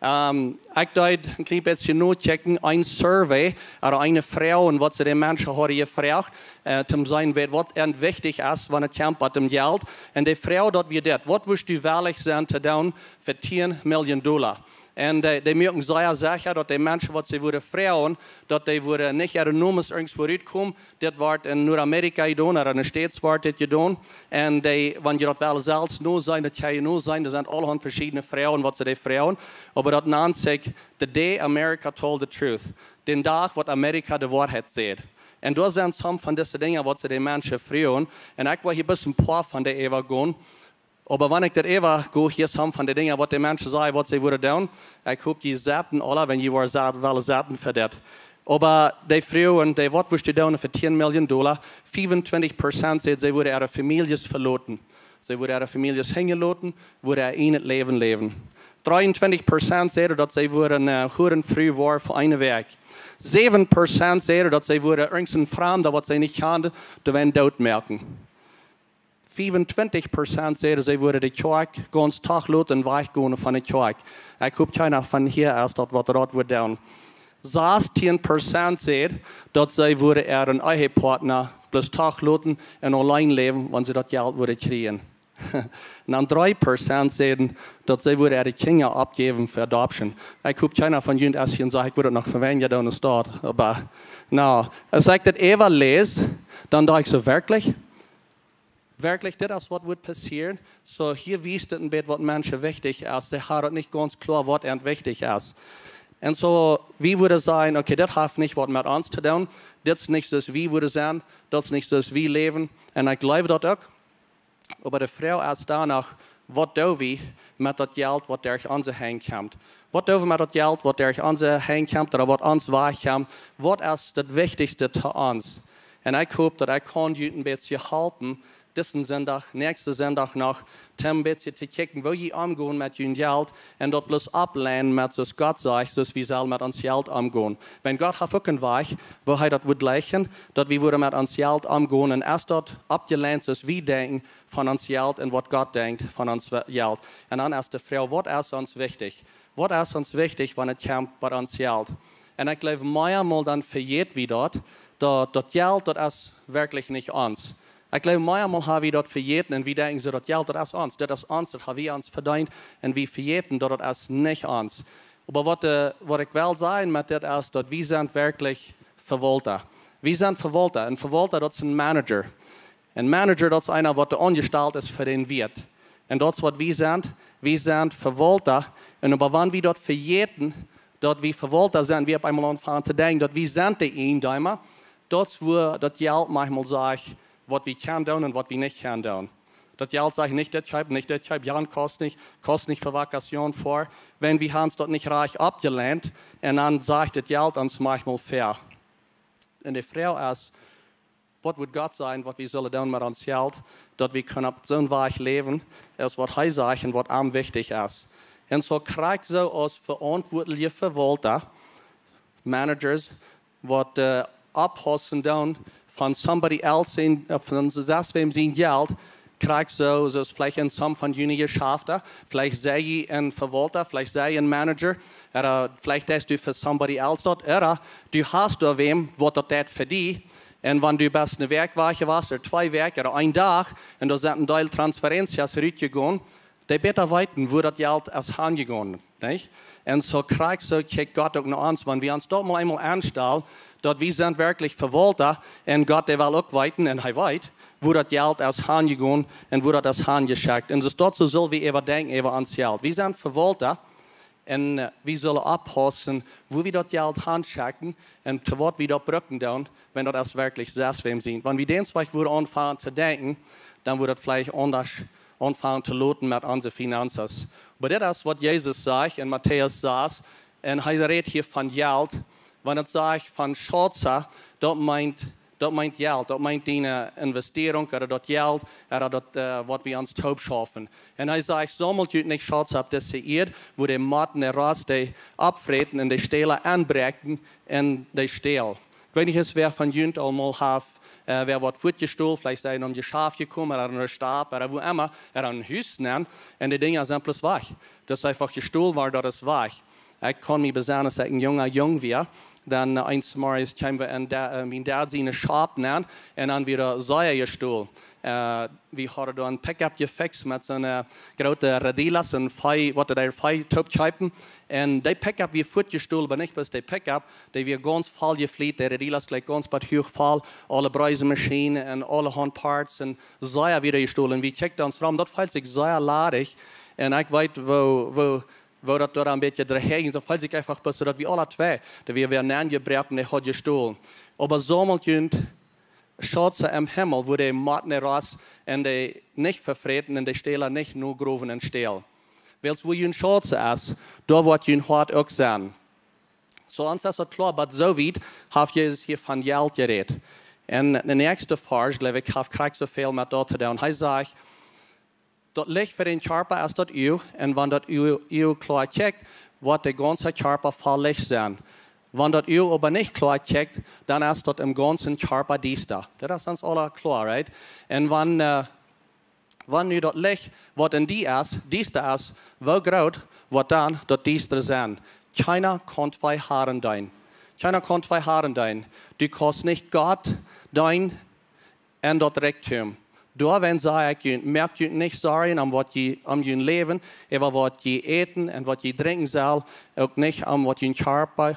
Um, ekj deed een kjlien bät nochecken, een survey, ooda eene Froag, waut see de Menschen hauden jefroacht, uh, om to seenen, waut, waut an wichtich es, wan et kjemt bie daut Jelt. Un de Froag, daut wia dit: Waut wurscht du wellich sennen to doonen fa tieen Million Dolla? Un dee, dee muaken sea secha, daut de Menschen, waut see wudden froagen, daut dee wudden nich äare Nomes irjentwua rutkomen, dit woat en Noardamerika jedonen, ooda en de States woat dit jedonen. Un dee, wan jie daut wellen selfst noseenen, daut kjenn jie noseenen, doa sent aulahaunt veschiedne Froagen, waut see dee froagen. Oba daut nant sikj The Day America Told the Truth. Dän Dach, waut Amerika de Woarheit säd. Un doa sent some von dise Dinja, waut see de Menschen froagen. Un ekj well hia bloos een poa von dee äwagonen. Oba wan ekj daut äwago, hia some von de Dinja, waut de Menschen sajen, waut see wudden doonen. Ekj hop, jie setten aula, wan jie woaren sat-, wellen setten fa dit. Oba dee froagen, dee: Waut wurscht du doonen fa tieen Million Dolla? Fiefuntwintich Prozent säden, see wudden äare Famieljes veloten. See wudden äare Famieljes hinjaloten, wudden äa ieejnet Läwen läwen. Dreeuntwintich Prozent säden, daut see wudden, uh, Hurenfru woaren fa eene Wäakj. Säwen Prozent säden, daut see wudden irjent een Framda, waut see nich kjanden, doawäajen dootmoaken. Fiefuntwintich Prozent säden, see wudden de Kjoakj gaunz toloten un wajchgonen von de Kjoakj. Ekj hop, kjeena von hia es daut, waut daut wudd doonen. Sastieen Prozent säden, daut see wudden äaren Ehepartner bloos toloten un auleen läwen, wan see daut Jelt wudden kjrieen. Un dan dree Prozent säden, daut see wudden äare Kjinja aufjäwen fa Adoption. Ekj hop, kjeena von junt es hia un sajcht: Ekj wudd daut noch fa weinja doonen aus daut. Oba, nu, aus ekj daut äwaläs, dan docht ekj soo: Werkjlich? Werkjlich, dit es, waut woat passieren? Soo, hia wiest et een bät, waut Menschen wichtich es. See haben daut nich gaunz kloa, waut an wichtich es. Un soo, wie wudden sajen: Okay, dit haft nich waut met ons to doonen. Dit es nich soo aus wie wudden sennen. Daut es nich soo aus wie läwen. Un ekj jleew daut uk. Oba de Froag es dan noch: Waut doo wie met daut Jelt, waut derch onse Henj kjemt? Waut doo wie met daut Jelt, waut derch onse Henj kjemt, ooda waut ons wajchkjemt? Waut es daut Wichtichste to ons? Un ekj hop, daut ekj kaun junt een bät halpen, disen Sindach, näakjsten Sindach noch, een bät to kjikjen, woo jie omgonen met jun Jelt, un daut bloos aufleinen met, soo aus Gott sajcht, soo aus wie sellen met ons Jelt omgonen. Wiels Gott haft uk een Wajch, woo hee daut wudd jlikjen, daut wie wudden met ons Jelt omgonen, un es daut aufjeleent, soo aus wie denkjen von ons Jelt un waut Gott denkjt von ons We-, Jelt. Un dan es de Froag: Waut es ons wichtich? Waut es ons wichtich, wan et kjemt bie ons Jelt? Un ekj jleew, meamol dan vejäten wie daut, daut daut Jelt, daut es werkjlich nich ons. Ekj jleew, meamol haben wie daut vejäten un wie denkjen soo: Daut Jelt, daut es ons, dit es ons, daut haben wie ons vedeent, un wie vejäten, daut daut es nich ons. Oba waut, äh, waut ekj well sajen met dit es, daut wie sent werkjlich Vewaulta. Wie sent Vewaulta. Een Vewaulta, daut es een Manager. Een Manager, daut es eena, waut aunjestalt es fa dän Wirt. Un daut es, waut wie sent. Wie sent Vewaulta. Un oba wan wie daut vejäten, daut wie Vewaulta sent, wie opp eemol aunfangen to denkjen, daut wie sent de Ieejendeema, daut es, wua daut Jelt maunchmol sajcht, waut wie kjennen doonen un waut wie nich kjennen doonen. Daut Jelt sajcht: Nich dit kjeepen, nich dit kjeepen, jo, kaust nich, kaust nich fa Vacation foaren, wan wie haben daut nich rajcht aufjeleent, un dan sajcht daut Jelt ons maunchmol väa. Un de Froag es: Waut wudd Gott sajen, waut wie sellen doonen met ons Jelt, daut wie kjennen opp soon Wajch läwen, aus waut hee sajcht un waut am wichtich es? Un soo krakjt soo aus veauntwuatliche Vewaulta, Managers, waut, äh, oppaussen doonen von somebody else sien, äh, von sest wäm sien Jelt, krakjt soo, soo aus veleicht en some von june Jeschafta, veleicht sie jie een Vewaulta, veleicht sie jie een Manager, ooda veleicht deist du fa somebody else daut, ooda du hast doa wäm, waut daut deit fa die, un wan du best eene Wäakj wajch jewast, ooda twee Wäakj, ooda een Dach, un doa sent een Deel Transferencias rutjegonen, dee bäta weeten, wua daut Jelt es hanjegonen, nich? Un soo krakjt soo kjikjt Gott uk no ons, wan wie ons daut mol eemol aunstalen, daut wie sent werkjlich Vewaulta, un Gott, dee well uk weeten, un hee weet, wua daut Jelt es hanjegonen un wua daut es hanjeschekjt. Un soo daut soo sell wie äwadenkjen äwa ons Jelt. Wie sent Vewaulta, un, äh, wie sellen oppaussen, wua wie daut Jelt hanschekjen un to waut wie daut brucken doonen, wan daut es werkjlich sest wäm sien. Wan wie dän Wajch wudden aunfangen to denkjen, dan wudd daut veleicht aundasch aunfangen to loten met onse Finanzen. Oba dit es, waut Jesus sajcht en Matäus sas, un hee rät hia von Jelt, wan et sajcht von Schatzen, daut meent, daut meent Jelt, daut meent diene Investierunk, ooda daut Jelt, ooda daut, äh, waut wie ons toop schaufen. Un hee sajcht: Saumelt junt nich Schatzen opp dise Ieed, wua de Motten un de Rost dee oppfräten un de Stäla aunbräakjen un dee stälen. Ekj weet nich, es wäa von junt aul mol haft, äh, wäa waut wort jestolen, veleicht sent see nom Jeschaft jekomen, ooda aun de Stap, ooda wua emma, ooda aun een Hus nenn, un de Dinja sent bloos wajch. Daut es eefach jestolen worden, daut es wajch. Ekj kaun mie besennen, aus ekj een junga Jung wia, dan, äh, eens Morjes kjeemen wie en de, äh, mien Dad siene Schop nenn un dan wia doa sea jestolen. Äh, wie hauden doa een Pickup jefixt met soone groote Redilas un Vee, waut doa Vee toop kjeepen. Un dee Pickup wia fuat jestolen, oba nich bloos dee Pickup, dee wia gaunz voll jefliet, dee Redilas jlikj gaunz bat huach voll, aule Bräsemaschien un aulahaunt Parts un sea wia jestolen. Wie kjikjten ons rom, daut feelt sikj sea ladich. Un ekj weet, woo, woo woo daut doa een bät doahan jinkj, daut feelt sikj eefach bloos soo, daut wie aule twee, daut wie wieren aunjebroaken, dee haud jestolen. Oba saumelt junt Schauzen em Himmel, wua dee Motten un Rost un dee nich vefräten un de Stäla nich nogrowen un stälen. Wiels wua jun Schauz es, doa woat jun Hoat uk sennen. Soo ons es daut kloa, oba soo wiet haft Jesus hia von Jelt jerät. Un de näakjste Varsch, jleew ekj, haft krakjt soo väl met daut to doonen. Hee sajcht, daut Licht fa dän Kjarpa es daut Uag, un wan daut Uag, Uag kloa kjikjt, woat de gaunze Kjarpa voll Licht sennen. Wan daut Uag oba nich kloa kjikjt, dan es daut em gaunzen Kjarpa diesta. Daut es ons aula kloa, right? Un wan, äh, wan nu daut Licht, waut en die es, diesta es, woo groot woat dan daut Diestre sennen? Kjeena kaun twee Harren deenen. Kjeena kaun twee Harren deenen. Du kaust nich Gott deenen un daut Rikjdom. Doawäajen saj ekj junt, moakt junt nich Sorjen om waut jie, om jun Läwen, äwa waut jie äten un waut jie drinkjen sellen, uk nich om waut jun Kjarpa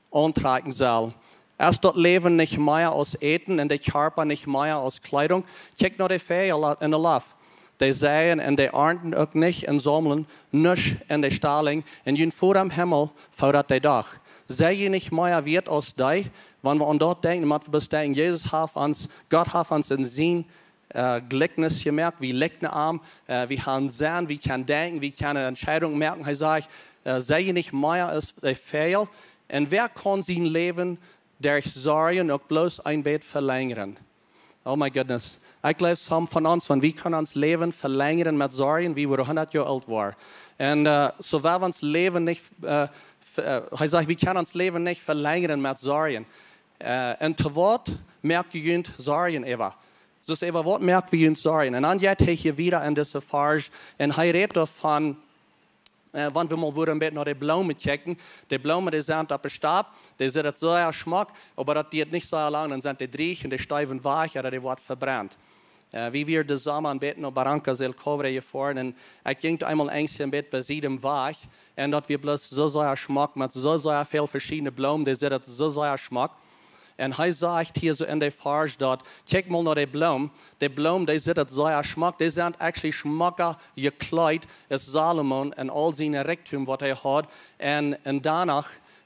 auntrakjen sellen. Es daut Läwen nich mea aus Äten un de Kjarpa nich mea aus Kjleedunk? Kjikjt no de Väajel en de Loft. Dee seien un dee arnten uk nich un saumlen nuscht en de Stalinj, un jun Voda em Himmel foodat dee doch. Sie jie nich mea wieet aus dee? Wan wie aun daut denkjen, mott wie bloos denkjen, Jesus haft ons, Gott haft ons en sien, äh, Jlikjnis jemoakt, wie likjnen am, äh, wie haben Senn, wie kjennen denkjen, wie kjennen Entscheidungen moaken. Hee sajcht, äh, sie jie nich mea aus de Väajel? Un wäa kaun sien Läwen derch Sorjen uk bloos een bät velenjren? Oh my goodness. Ekj jleew, some von ons, wan wie kjennen ons Läwen velenjren met Sorjen, wie wudden hundat Joa oolt woaren. Un, äh, soo wie ons Läwen nich, äh, v-, äh, hee sajcht, wie kjennen ons Läwen nich velenjren met Sorjen. Äh, un to waut moakt jie junt Sorjen äwa? Soo es äwa waut moakt wie junt Sorjen? Un dan jeit hee hia wieda en dise Varsch un hee rät doavon, äh, wan wie mol wudden een bät no de Bloomen kjikjen. De Bloomen, dee sent opp de Stap, dee sent sea schmock, oba daut diet nich sea lang, dan sent dee drieech un dee steawen wajch, ooda dee woaren vebrent. Äh, wie wieren disen Somma een bät no Barrancas del Cobre jefoaren un ekj jinkj eemol eent een bät bie Sieden wajch un daut wia bloos soo sea schmock, met soo sea väl veschiedne Bloomen, dee sent soo sea schmock. Un hee sajcht hia soo en de Varsch daut, kjikj mol no de Bloom. De Bloom, dee sent sea schmock. Dee sent actually schmocka jekjleet aus Salomo en aul sien Rikjdom waut hee haud. Un, un doano,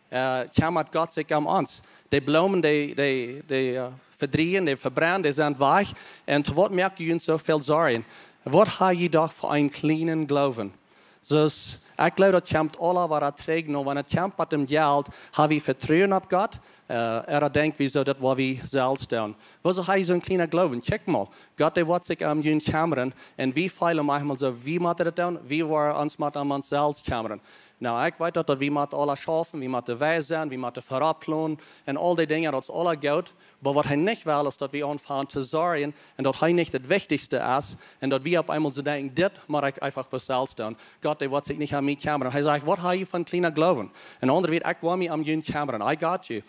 äh, kjemmat Gott sikj om ons. De Bloomen, dee, dee, dee, äh, vedrieejen, dee vebrennen, dee sent wajch. Un to waut moakt jie junt soo väl Sorjen? Waut ha jie doch fa een kjlienen Gloowen? Soo, ekj jleew, daut kjemt aula wada trigj no, wan et kjemt met däm Jelt, ha wie Vetruen opp Gott, äh, ooda denkj wie soo, daut woa wie selfst doonen? Wuarom ha jie soon kjlienen Gloowen? Kjikj mol, Gott, dee woat sikj om junt kjemmren, un wie feelen maunchmol soo, wie motten daut doonen, wie woaren ons mau om ons selfst kjemmren. Nu, ekj weet daut, daut wie motten aula schaufen, wie motten weis sennen, wie motten verop plonen, un aul dee Dinja, daut es aula goot, oba waut hee nich well, es daut wie aunfangen to sorjen un daut hee nich daut Wichtichste es un daut wie opp eemol soo denkjen, dit mott ekj eefach bloos selfst doonen. Gott, dee woat sikj nich om mie kjemmren. Hee sajcht, waut ha jie fa een kjlienen Gloowen? En aundre Wieed, ekj woa mie om junt kjemmren. I got you.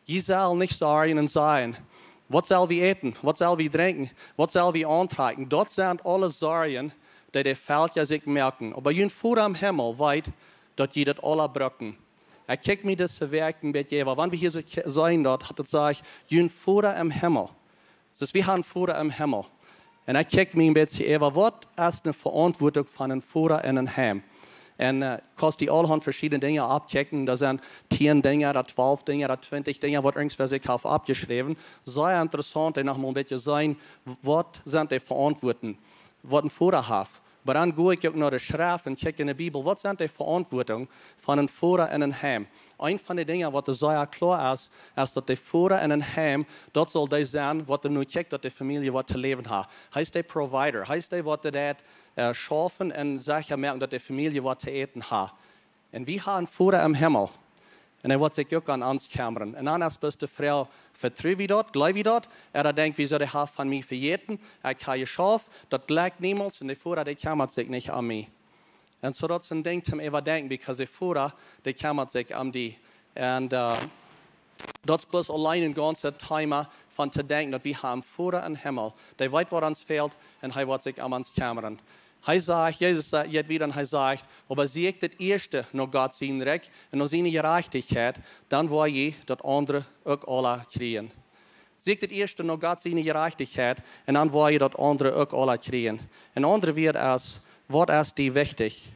Jie sellen nich sorjen un sajen, waut sell wie äten? Waut sell wie drinkjen? Waut sell wie auntrakjen? Daut sent aule Sorjen, dee de Velkja sikj moaken. Oba jun Voda em Himmel weet, daut jie daut aula brucken. Ekj kjikj mie dise Wäakj een bät äwa, wan wie hia soo kj-, seenen daut, daut sajcht, jun Voda em Himmel. Soo wie haben Voda em Himmel. Un ekj kjikj mie een bät äwa, waut es de Veauntwuatunk von een Voda en een Heim? Un, äh, kaust die aulahaunt veschiedne Dinja aufchecken. Doa sent tieen Dinja, ooda twalf Dinja, ooda twintich Dinja, waut irjentwäa sikj haft aufjeschräwen. Sea interessaunt, un noch mol een bät seenen, waut sent de Veauntwuatunk, waut een Voda haft. Oba dan go ekj uk no de Schreft un kjikj en de Bibel, waut sent de Veauntwuatunk von een Voda en een Heim? Eent von de Dinja, waut doa sea kloa es, es daut de Voda en een Heim, daut saul dee sennen, waut doano kjikjt, daut de Famielje waut to läwen haft. Hee es de Provider, hee es dee, waut deit, äh, schaufen un secha moaken, daut de Famielje waut to äten haft. Un wie haben een Voda em Himmel. Un hee woat sikj uk om ons kjemmren. Un dan es bloos de Froag, vetru wie daut, jleew wie daut, ooda denkj wie soo, dee haft von mie vejäten, ekj hab jeschauft, daut jlikjt niemols, un de Voda, dee kjemmat sikj nich om mie. Un soo daut es een Dinkj toom äwadenkjen, because de Voda, dee kjemmat sikj om die. Un daut es bloos auleen een gaunzet Thema von to denkjen daut wie haben een Voda em Himmel, dee weet waut ons fält un hee woat sikj om ons kjemren. Hee sajcht, Jesus sajcht, jeit wieda un hee sajcht: "Oba sieekjt daut ieeschte no Gott sien Rikj un no siene Jerajchtichkjeit, dan woa jie daut aundre uk aula kjrieen." Sieekjt daut ieeschte no Gott siene Jerajchtichkjeit un dan woa jie daut aundre uk aula kjrieen. Een aundret Wuat es: Waut es die wichtich?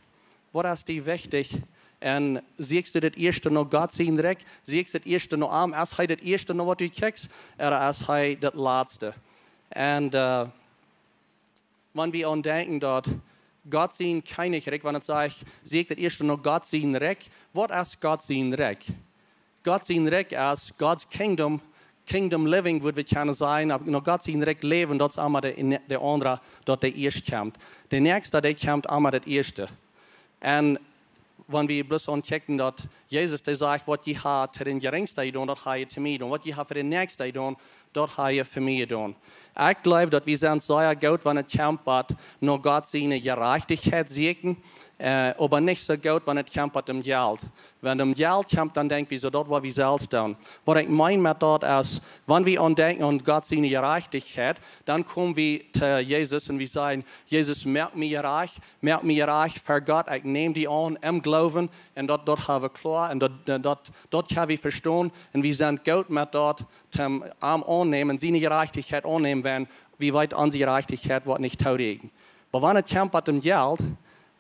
Waut es die wichtich? Un sieekjst du daut ieeschte no Gott sien Rikj? Sieekjst daut ieeschte no am? Es hee daut ieeschte no waut du kjikjst, ooda es hee daut latste? Un wan wie aun denkjen daut Gott sien Kjennichrikj, wan et sajcht: "Sieekjt daut ieeschte no Gott sien Rikj", waut es Gott sien Rikj? Gott sien Rikj es God's kingdom, kingdom living, wudd wie kjennen sajen. Oba no Gott sien Rikj läwen, daut es emma de, de aundra, daut dee ieescht kjemt. De näakjsta, dee kjemt emma daut ieeschte. Un wan wie bloos aunkjikjen daut Jesus, dee sajcht: "Waut jie ha to dän Jerinjsten jedonen, daut ha jie to mie jedonen. Waut jie ha fa dän Näakjsten jedonen, daut ha jie fa mie jedonen." Ekj jleew daut wie sent sea goot wan et kjemt bat no Gott siene Jerajchtichkjeit sieekjen, oba nich soo goot wan et kjemt bat om Jelt. Wan et om Jelt kjemt, dan denkj wie soo daut waut wie selfst doonen. Waut ekj meen met daut es, wan wie aun denkjen aun Gott siene Jerajchtichkjeit, dan komen wie to Jesus un wie sajen: "Jesus, moak mie jerajcht, moak mie jerajcht fa Gott, ekj näm die aun em Gloowen." Un daut, daut ha wie kloa un daut, daut, daut kjenn wie vestonen un wie sent goot met daut, toom am aunnämen, siene Jerajchtichkjeit aunnämen, wan wie weeten, onse Jerajchtichkjeit woat nich toorieekjen. Oba wan et kjemt bat om Jelt,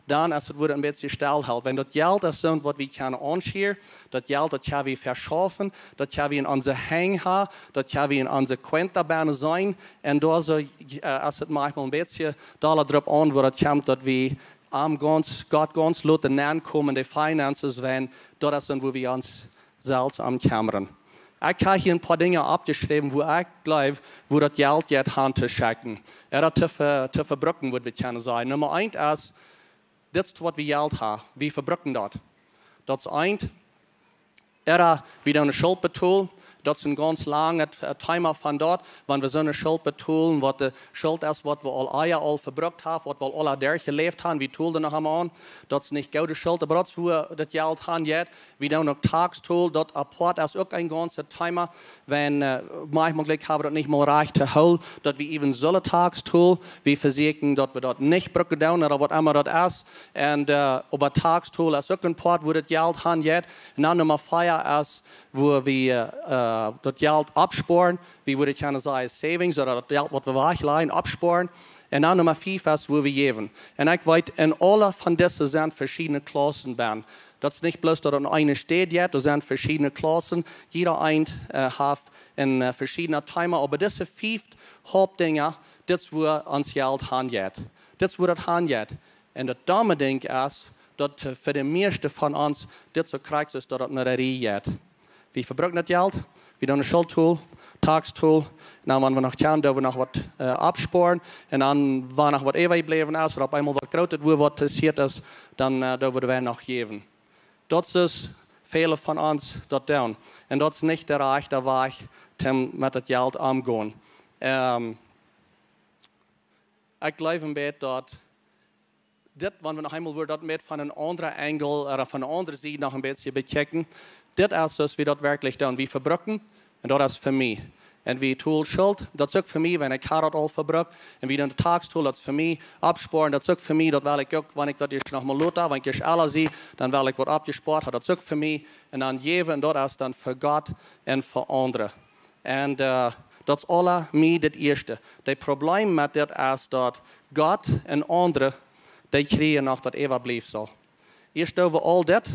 dan es et, wudd et een bät stell helt. Wan daut Jelt es soont waut wie kjennen aunschieren, daut Jelt, daut kjenn wie veschaufen, daut kjenn wie en onse Henj ha, daut kjenn wie en onse Cuenta bennen seenen. Un doa soo es et maunchmol een bät dolla doaropp aun, woo daut kjemt, daut wie am gaunz, Gott gaunz loten nenkomen, de finances, wan daut es dan, woo wie ons selfst om kjemren. Ekj ha hia een poa Dinja oppjeschräwen, woo ekj jleew, woo daut Jelt jeit han to schekjen, ooda to ve-, to vebruken, wudd wie kjennen sajen. Numma eent es, dit es waut wie Jelt ha, wie vebruken daut. Daut es eent. Ooda wie doonen de Schult betolen. Daut es een gaunz langet, eh, Thema von daut, wan wie soone Schult betolen, waut de Schult es, waut wie aul ea aul vebrukt haben, waut wie aul aula derchjeläft haben, wie tolen noch emol aun. Daut es nich goode Schult, oba daut es, woo daut Jelt han jeit. Wie doonen uk Tax tolen, daut apoat es uk een gaunzet Thema. Wan, eh, maunchmol jlikj ha wie daut nich mol rajcht to hoolen, daut wie even sullen Tax tolen. Wie vesieekjen, daut wie daut nich brucken doonen, ooda waut emma daut es. Un, eh, oba Tax tolen es uk een Poat, woo daut Jelt han jeit. Un dan Numma vea es, woo wie, eh, eh, daut Jelt oppspoaren. Wie wudden kjennen sajen savings, ooda daut Jelt, waut wie wajchlajen, oppspoaren. Un dan Numma fief es, woo wie jäwen. Un ekj weet, en aule von dise sent veschiedne Klaussen bennen. Daut es nich bloos daut aun eene Städ jeit, doa sent veschiedne Klaussen. Jieda eent, eh, haft een, eh, veschiednet Thema, oba dise fief Hauptdinja, dit es, woo ons Jelt han jeit. Dit es, woo daut han jeit. Un daut domme Dinkj es, daut, eh, fa de mieeschte von ons dit soo krakjt es, daut daut no de Rieej jeit. Wie vebruken daut Jelt, wie doonen de Schult tolen, Tax tolen, un dan, wan wie noch kjennen, doonen wie noch waut, eh, oppspoaren. Un dan, wan noch waut äwajebläwen es, ooda opp eemol waut Grootet, woo waut passieet es, dan, eh, doonen wie noch jäwen. Daut es, väle von ons daut doonen. Un daut es nich de rajchte Wajch, toom met daut Jelt omgonen. Ehm, ekj jleew een bät daut dit, wan wie noch eemol wudden daut met von een aundren Enjel ooda von eene aundre Sied noch een bät bekjikjen, dit es, soo aus wie daut werkjlich doonen. Wie vebruken, un daut es fa mie. Un wie tolen Schult, daut es uk fa mie, wan ekj ha daut aul vebrukt. Un wie doonen de Tax tolen, daut es fa mie. Oppspoaren, daut es uk fa mie, daut well ekj uk, wan ekj daut ieescht noch mol lota, wan ekj ieescht ella sie, dan well ekj waut oppjespoat ha, daut es uk fa mie. Un dan jäwen, un daut es dan fa Gott un fa aundre. Un, eh, daut es aula mie daut ieeschte. De Problem met dit es daut Gott un aundre, dee kjrieen noch daut Äwabliefsel. Ieescht doo wie aul dit,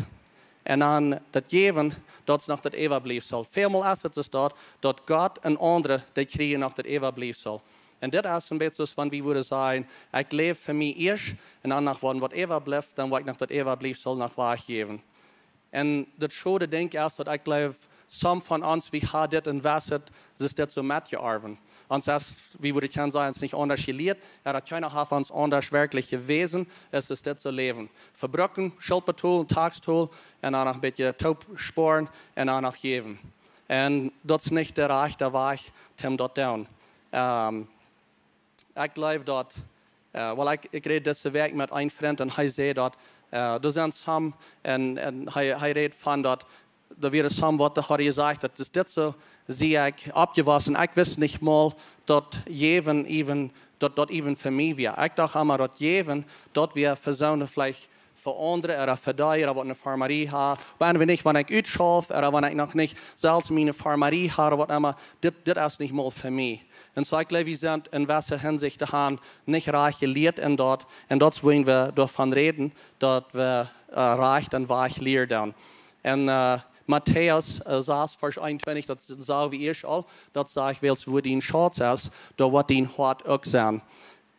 un dan daut jäwen, daut es noch daut Äwabliefsel. Välmol es et soo daut, daut Gott un aundre, dee kjrieen noch daut Äwabliefsel. Un dit es een bät soo aus wan wie wudden sajen: "Ekj läw fa mie ieescht, un dan noch wan waut äwablift, dan woa ekj noch daut Äwabliefsel noch wajchjäwen." Un daut schode Dinkj es, daut ekj jleew, some von ons, wie ha dit un wes et, es dit soo metjeorwen. Ons es, wie wudden kjennen sajen, ons nich aundasch jelieet, ooda daut kjeena haft ons aundasch werkjlich jewäsen, es, es dit soo läwen. Vebruken, Schult betolen, Tax tolen, un dan noch een bät toop spoaren, un dan noch jäwen. Un daut es nich de rajchte Wajch, toom daut doonen. Ehm, Ekj jleew daut, eh, well, ekj, ekj räd dise Wäakj met een Frint un hee säd daut, Äh, doa sent some, un, un hee, hee rät von daut, doa wieren some waut de Herr jesajcht, daut es dit soo, sie ekj oppjewossen, ekj wist nich mol daut jäwen even, daut daut even fa mie wia. Ekj docht emma daut jäwen, daut wia fa soone veleicht fa aundre, ooda fa dee, ooda waut ne Farmarie ha. Oba wan wie nich, wan ekj utschauf, ooda wan ekj noch nich selfst miene Farmarie ha, ooda waut emma, dit, dit es nich mol fa mie. Un soo ekj jleew, wie sent en jewesse Hinsicht han nich rajcht jelieet en daut. Un daut es wuarom wie doavon räden, daut wie, äh, rajcht un wajch lieren doonen. En, äh, Matäus, äh, sas, Varsch eenuntwintich, daut sag wie ieescht aul, daut sajcht, wiels wua dien Schauz es, doa woat dien Hoat uk sennen.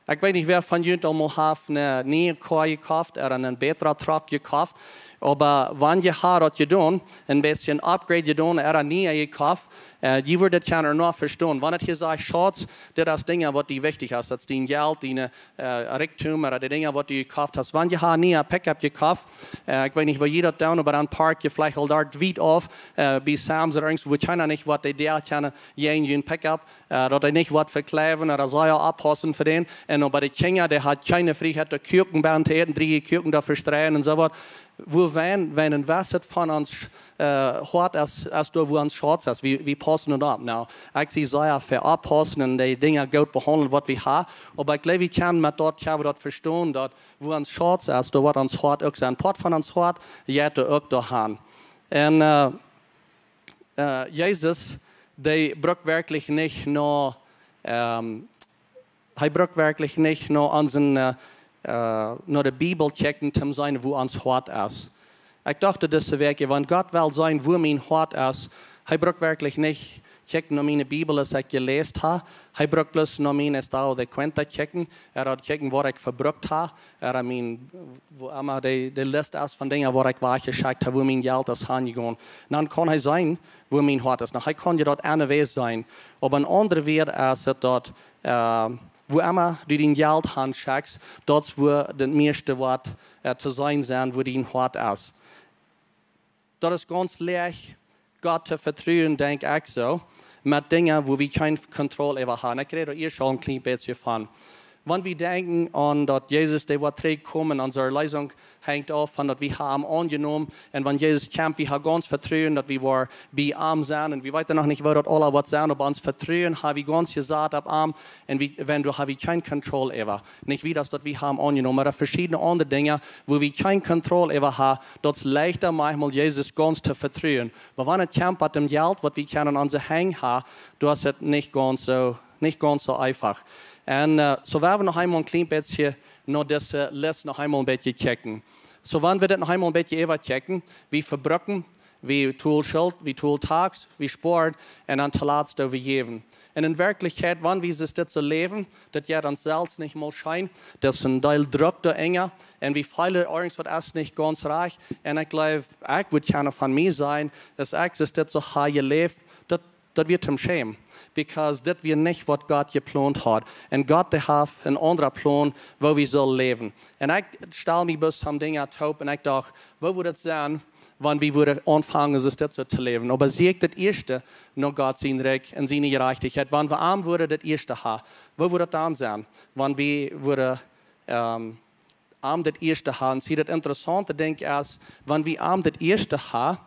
Ekj weet nich, wäa von junt aul mol haft eene niee Koa jekoft ooda een bätren Truck jekoft, oba wan jie ha daut jedonen, een bät upgrade jedonen, ooda niee jekoft, äh, jie wudden dit kjennen noch vestonen. Wan et hia sajcht, Schauz, dit es Dinja waut die wichtich es, daut es dien Jelt, dien, äh, Rikjdom, ooda de Dinja waut du jekoft hast. Wan jie ha niee Pickup jekoft, äh, ekj weet nich, woo jie daut doonen, oba dan park jie veleicht aul doa wiet auf, äh, bie Sam's ooda irjentwua, wua kjeena nich waut dee Deel kjennen, jäajen jun Pickup, äh, daut dee nich waut vekjleewen ooda sea oppaussen fa dän. Un oba de Kjinja, dee haft kjeene Frieheit, de Kuaken bie to äten, dree Kuaken doa vestreien un soo waut. Wua wan, wan en wesset von ons, äh, Hoat es, es doa, wua ons Schauz es. Wie, wie paussen daut opp. Nu, ekj sie sea fa oppaussen un de Dinja goot behaundlen, waut wie ha. Oba ekj jleew, wie kjennen met daut, kjenn wie daut vestonen, daut wua ons Schauz es, doa woat ons Hoat uk sennen. Poat von ons Hoat jeit doa uk doahan. Un, äh, äh, Jesus, dee brukt werkjlich nich no, ähm, hee brukt werkjlich nich no onsen, äh, äh, no de Bibel kjikjen, om to seenen, wua ons Hoat es. Ekj docht dise Wäakj, wan Gott well seenen, wua mien Hoat es, hee brukt werkjlich nich kjikjen no miene Bibel, aus ekj jeläst ha. Hee brukt bloos no mien estado de cuenta kjikjen. Hee haft kjikjen, waut ekj vebrukt ha. Hee haft mien, wua emma de, de List es von Dinja, waut ekj wajchjeschekjt ha, wua mien Jelt es hanjegonen. Dan kaun hee seenen, wua mien Hoat es. Nu, hee kaun je daut aune Wäaj seenen. Opp eene aundre Wies es et daut, äh, wua emma du dien Jelt hanschekjst, daut es wua daut mieeschte woat, äh, to seenen sennen, wua dien Hoat es. Daut es gaunz leicht, Gott to vetruen, denkj ekj soo, met Dinja, wua wie kjeene Kontroll äwa haben. Ekj räd doa ieescht aul een kjlien bät von. Wan wie denkjen aun daut Jesus, dee woat trigjkomen, onse Erlösung henjt auf von daut wie haben am aunjenomen. Un wan Jesus kjemt, wie haben gaunz Vetruen, daut wie woaren bie am sennen. Un wie weeten noch nich, woo daut aula woat sennen, oba ons Vetruen ha wie gaunz jesat opp am. Un wie, wan doa ha wie kjeene Kontroll äwa. Nich wada daut wie haben am aunjenomen, oba veschiedne aundre Dinja, wua wie kjeene Kontroll äwa haben, daut es leichta, maunchmol Jesus gaunz to vetruen. Oba wan et kjemt bie daut Jelt, waut wie kjennen aun onse Henj haben, daut es et nich gaunz soo, nich gaunz soo eefach. Un, äh, soo woa wie noch eemol een kjlien bät no dise List noch eemol een bät kjikjen. Soo, wan wie dit noch eemol een bät äwakjikjen, wie vebruken, wie tolen Schult, wie tolen Tax, wie spoaren, un dan toolatst doa wie jäwen. Un en Werkjlichkjeit, wan wie dit soo läwen, daut jeit ons selfst nich mol scheen, daut es een Deel Druck doa enja, un wie feelen irjentwaut es nich gaunz rajcht, un ekj jleew, ekj wudd kjennen von mie sajen, daut ekj dit soo ha jeläft, daut, daut wia toom schämen, because dit wia nich, waut Gott jeplont haud. Un Gott, dee haft een aundra Plon, woo wie sellen läwen. Un ekj stal mie bloos some Dinja toop, un ekj docht, woo wudd et sennen, wan wie wudden aunfangen, soo dit soo to läwen. Oba secha daut ieeschte no Gott sien Rikj un siene Jerajchtichkjeit, wan wie am wudden daut ieeschte haben, woo wudd et dan sennen, wan wie wudden, ähm, am daut ieeschte haben? See, daut interessaunte Dinkj es, wan wie am daut ieeschte haben,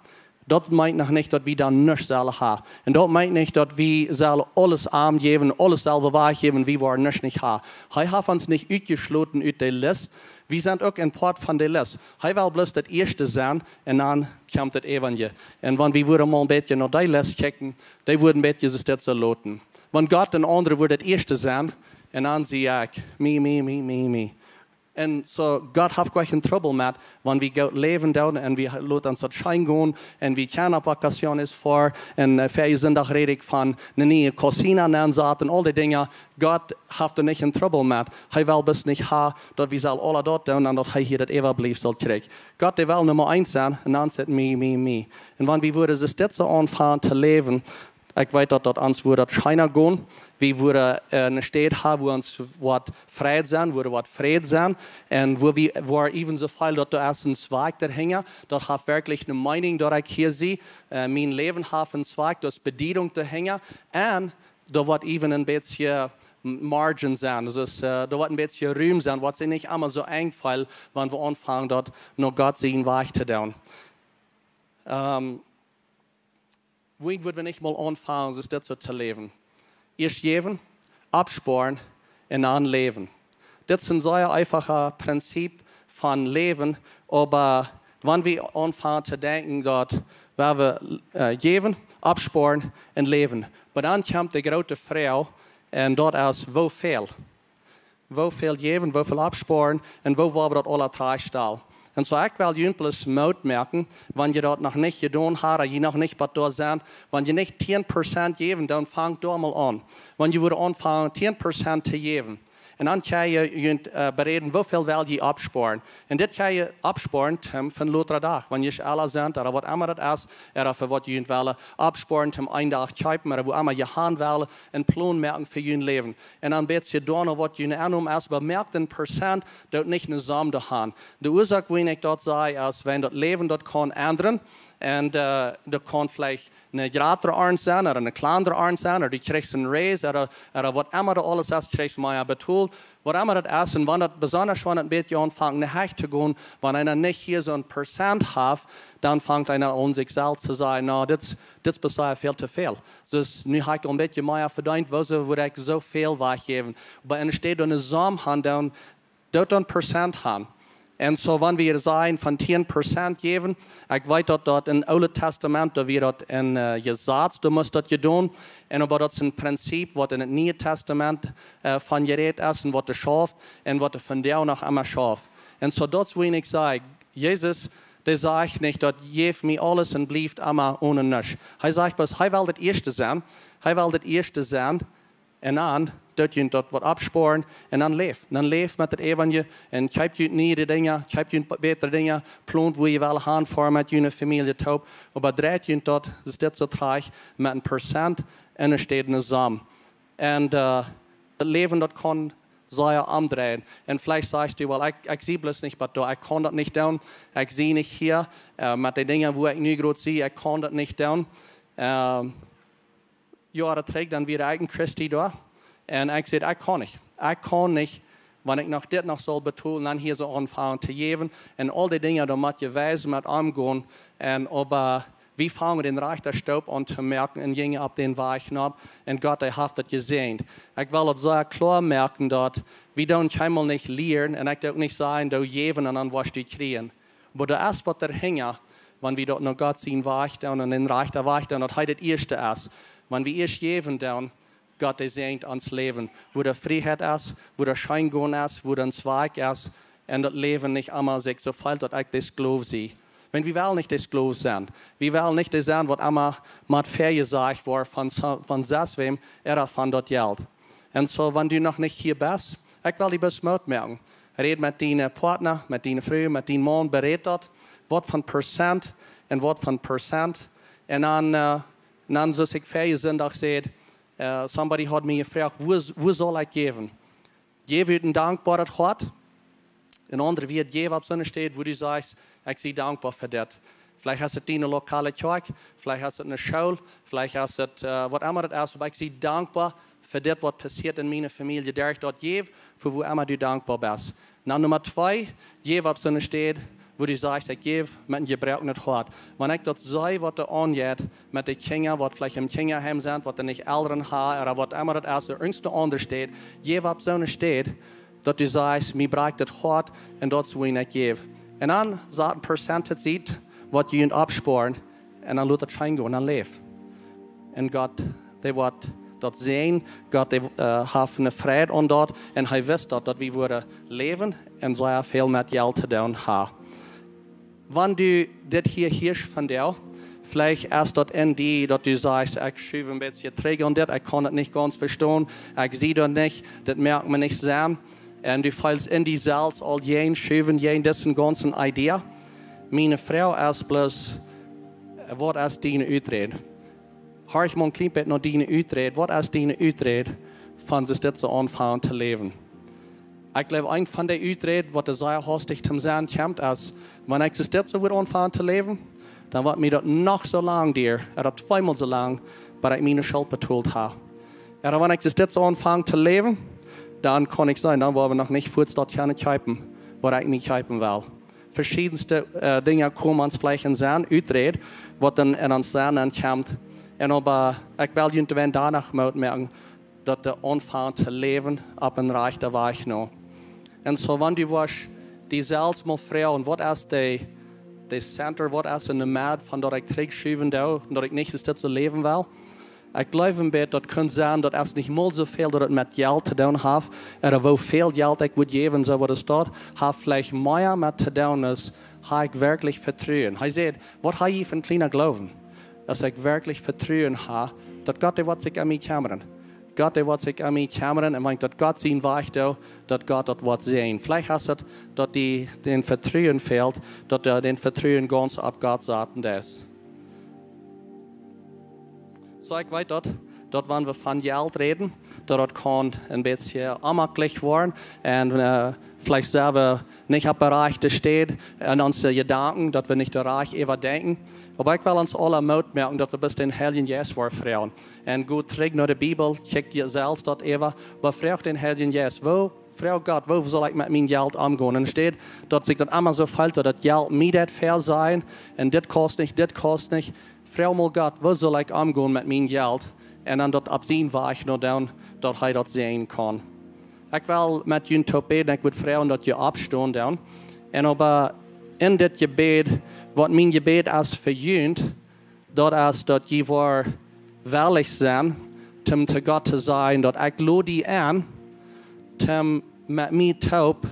daut meent noch nich, daut wie dan nuscht sellen haben. Un daut meent nich, daut wie sellen aules am jäwen, aules selfst wajchjäwen, wie woaren nuscht nich haben. Hee haft ons nich utjeschloten ut de List. Wie sent uk een Poat von de List. Hee well bloos daut ieeschte sennen, un dan kjemt daut Evanjelie. Un wan wie wudden mol een bät no dee List kjikjen, dee wudden een bät soo dit soo loten. Wan Gott un aundre wudden daut ieeschte sennen, un dan sie ekj, mie, mie, mie, mie, mie. Un soo, Gott haft kjeen Trubbel met, wan wie goot läwen doonen, un wie loten ons daut scheen gonen, un wie kjennen opp vacaciones foaren, un, äh, ver Sindach räd ekj von eene niee cocina nensaten, un aul dee Dinja. Gott haft doa nich een Trubbel met. Hee well bloos nich haben, daut wie sellen aula daut doonen, un daut hee hia daut Äwabliefsel kjricht. Gott, dee well Numma eent sennen, un dan es et mie, mie, mie. Un wan wie wudden soo dit soo aunfangen to läwen, ekj weet daut, daut ons wudd daut scheena gonen. Wie wudden, äh, eene Städ haben, wua ons woat Fräd sennen, wua woat Fräd sennen. Un wua wie, wua even soo väl daut doa es een Zweck doahinja, daut haft werkjlich eene Meenunk, daut ekj hia sie. Äh, mien Läwen haft een Zweck, doa es Bediedunk doahinja. Un doa woat even een bät, äh, margin sennen. Daut es, äh, doa woat een bät Rum sennen, waut sikj nich emma soo enj felt, wan wie aunfangen daut no Gott sienen Wajch to doonen. Ähm, woo wudden wie nich mol aunfangen, soo dit soo to läwen? Ieescht jäwen, oppspoaren un dan läwen. Dit es een sea eefachet Prinzip von läwen, oba wan wie aunfangen to denkjen daut wie, äh, jäwen, oppspoaren un läwen, oba dan kjemt de groote Froag, un daut es, woo väl? Woo väl jäwen, woo väl oppspoaren un woo woa wie daut aula trajchtstalen? Un soo, ekj well junt bloos Moot moaken, wan jie daut noch nich jedonen haben, jie noch nich bat doa sent, wan jie nich tieen Prozent jäwen, dan fangt doa mol aun. Wan jie wudden aunfangen, tieen Prozent to jäwen. Un dan kjenn jie junt, äh, beräden, woo väl well jie oppspoaren. Un dit kjenn jie oppspoaren, toom fa een lotren Dach, wan jie aula sent, ooda waut emma daut es, ooda fa waut jie wellen oppspoaren, toom een Dach kjeepen, ooda woo emma jie han wellen, een Plon moaken fa jun Läwen. Un dan bät jie doano waut june Ennom es, oba moakt een Prozent, daut nich ne Som to han. De Uasoak, woo ekj daut saj, es, wan daut Läwen daut kaun endren, un, äh, daut kaun veleicht ne jratre Arnt sennen, ooda ne kjlandre Arnt sennen, ooda du kjrichst een Raise, ooda, ooda waut emma daut aules es, kjrichst mea betolt, waut emma daut es, un wan daut besonda wan daut een bät aunfangt, ne Hecht to gonen, wan eena nich hia soon Prozent haft, dan fangt eena aun sikj selfst to sajen, na, dit, dit es bie mie väl to väl. Soo nu hab ekj aul een bät mea vedeent, wuarom wudd ekj soo väl wajchjäwen? Oba enne Städ doa ne Som han, dan doot doa een Prozent han. Un soo, wan wie sajen von tieen Prozent jäwen, ekj weet daut daut em Oolen Tastament, doa wia daut een, äh, Jesaz, doa must daut jedonen. Un oba daut es een Prinzip, waut em Nieen Tastament, äh, von jerät es un waut doa schauft un waut doa vondoag noch emma schauft. Un soo, daut es, woo ekj saj, Jesus, dee sajcht nich daut: "Jeff mie aules un bliewt emma one nuscht." Hee sajcht bloos, hee well daut ieeschte sennen. Hee well daut ieeschte sennen. Un dan doot junt daut waut oppspoaren. Un dan läft. Dan läft met daut Evangelium. Un kjeept junt niee Dinja, kjeept junt bätre Dinja, plont, woo jie wellen han, foaren met june Famielje toop. Oba dreit junt daut, es dit soo trajcht, met een Prozent enne Städ ne Som. Un, äh, daut Läwen, daut kaun sea omdreien. Un veleicht sajchst du: "Well, ekj, ekj sie bloos nich bat doa. Ekj kaun daut nich doonen. Ekj sie nich hia, äh, met de Dinja, woo ekj nu groot sie. Ekj kaun daut nich doonen." Ähm, Joaren trigj, dan wia ekj en Christie doa. Un ekj säd: "Ekj kaun nich. Ekj kaun nich, wan ekj noch dit noch saul betolen, dan hia soo aunfangen to jäwen." Un aul dee Dinja, doa mott jie wies met omgonen. Un oba wie fangen dän rajchten Stoop aun to moaken un jinjen opp dän Wajch nopp. Un Gott, hee haft daut jesäajent. Ekj well daut sea kloa moaken, daut wie doonen kjeenmol nich lieren. Un ekj doo uk nich sajen, doo jäwen un dan woascht du kjrieen. Oba doa es waut doahinja, wan wie daut no Gott sienen Wajch doonen un dän rajchten Wajch doonen, daut hee daut ieeschte es. Wan wie ieescht jäwen doonen, Gott, dee säajent ons Läwen. Woo de Frieheit es, woo de Scheengonen es, woo de Zweck es. Un daut Läwen nich emma sikj soo felt, daut ekj de Sklow sie. Wan wie wellen nich de Sklow sennen. Wie wellen nich dee sennen, waut emma mott väajesajcht woat von, von sest wäm, ooda von daut Jelt. Un soo, wan du noch nich hia best, ekj well die bloos Moot moaken. Räd met diene Partner, met diene Fru, met dienen Maun, beräd daut. Waut von Prozent un waut von Prozent. Un dan, äh, un dan, soo aus ekj väajen Sindach säd, äh, somebody haud mie jefroacht: "Woo, woo saul ekj jäwen?" Jäw ut een dankboaret Hoat. Een aundret Wuat, jäw opp soone Städ, woo du sajchst: "Ekj sie dankboa fa dit." Veleicht es daut diene lokale Kjoakj, veleicht es daut ne School, veleicht es daut, äh, waut emma daut es, oba ekj sie dankboa fa dit, waut passieet en miene Famielje, derch daut jäw, fa woo emma du dankboa best. Dan Numma twee, jäw opp soone Städ, woo du sajchst: "Ekj jäw met een jebroaknet Hoat." Wan ekj daut see, waut doa aunjeit met de Kjinja, waut veleicht em Kjinjaheim sent, waut doa nich Elren haben, ooda waut emma daut es, ooda irjent ne aundre Städ, jäw opp soone Städ, daut du sajchst: "Mie brakjt daut Hoat un daut es wuarom ekj jäw." Un dan sat een Prozent sied, waut jie oppspoaren, un dan lot daut scheen gonen, dan läft. Un Gott, dee woat daut seenen, Gott, dee, äh, haft ne Freid aun daut, un hee wist daut, daut wie wudden läwen un sea väl met Jelt to doonen haben. Wan du dit hia hieescht vondoag, veleicht es daut en die, daut du sajchst: "Ekj schuw een bät trigj aun dit, ekj kaun daut nich gaunz vestonen, ekj sie daut nich, dit moakt mie nich Senn." Un du feelst en die selfst aul jäajen schuwen, jäajen dise gaunze Idee. Miene Froag es bloos, waut es diene Uträd? Horch mol een kjlien bät no diene Uträd. Waut es diene Uträd, wan du dit soo aunfangst to läwen? Ekj jleew, eent von de Uträd, waut doa sea hastich toom sennen kjemt, es, wan ekj dit soo wudd aunfangen to läwen, dan woat mie daut noch soo lang dieren, ooda tweemol soo lang, bat ekj miene Schult betolt hab. Oba wan ekj dit soo aunfang to läwen, dan kaun ekj sennen, dan woa wie noch nich fuaz daut kjennen kjeepen, waut ekj mie kjeepen well. Veschiedenste äh, Dinja komen ons veleicht en Senn, Uträd, waut dan en ons Senn dan kjemt. Un oba ekj well junt wan doano Moot moaken, daut de aunfangen to läwen opp een rajchten Wajch nu. Un soo, wan du woascht die selfst mol froagen, waut es de, de center, waut es en de Med von daut ekj trigjschuwen doo, daut ekj nich es dit soo läwen well? Ekj jleew een bät, daut kunn sennen, daut es nich mol soo väl daut et met Jelt to doonen haft, ooda woo väl Jelt ekj wudd jäwen, soo waut es daut, haft veleicht mea met to doonen es, ha ekj werkjlich Vetruen? Hee sajcht, waut ha jie fa een kjliena Gloowen? Daut ekj werkjlich Vetruen ha, daut Gott, dee woat sikj om mie kjemmren. Gott, dee woat sikj om mie kjemmren un wan ekj daut Gott sien Wajch doo, daut Gott daut woat seenen. Veleicht es et, daut die daut Vetruen fält, daut du daut Vetruen gaunz opp Gott saten deist. Soo, ekj weet daut, daut wan wie von Jelt räden, daut daut kaun een bät onjemaklich woaren. Un äh, veleicht sent wie nich opp de rajchte Städ en onse Jedanken, daut wie nich de rajchte äwadenkjen. Oba ekj well ons aula Moot moaken, daut wie bloos dän Heiljen Jeist woaren froagen. Un go trigj no de Bibel, check die selfst daut äwa, oba froag dän Heiljen Jeist, woo, froag Gott, woo saul ekj met mien Jelt omgonen? Enne Städ, daut sikj daut emma soo fält, daut daut Jelt mie daut väl sennen, un dit kost nich, dit kost nich. Froag mol Gott, woo saul ekj omgonen met mien Jelt? Un dan daut opp sien Wajch no doonen, daut hee daut seenen kaun. Ekj well met junt toop bäden, ekj wudd froagen, daut jie oppstonen doonen. Un oba en dit Jebäd, waut mien Jebäd es fa junt, daut es, daut jie woaren wellich sennen, om to Gott to sajen, daut ekj lod die en, om met mie toop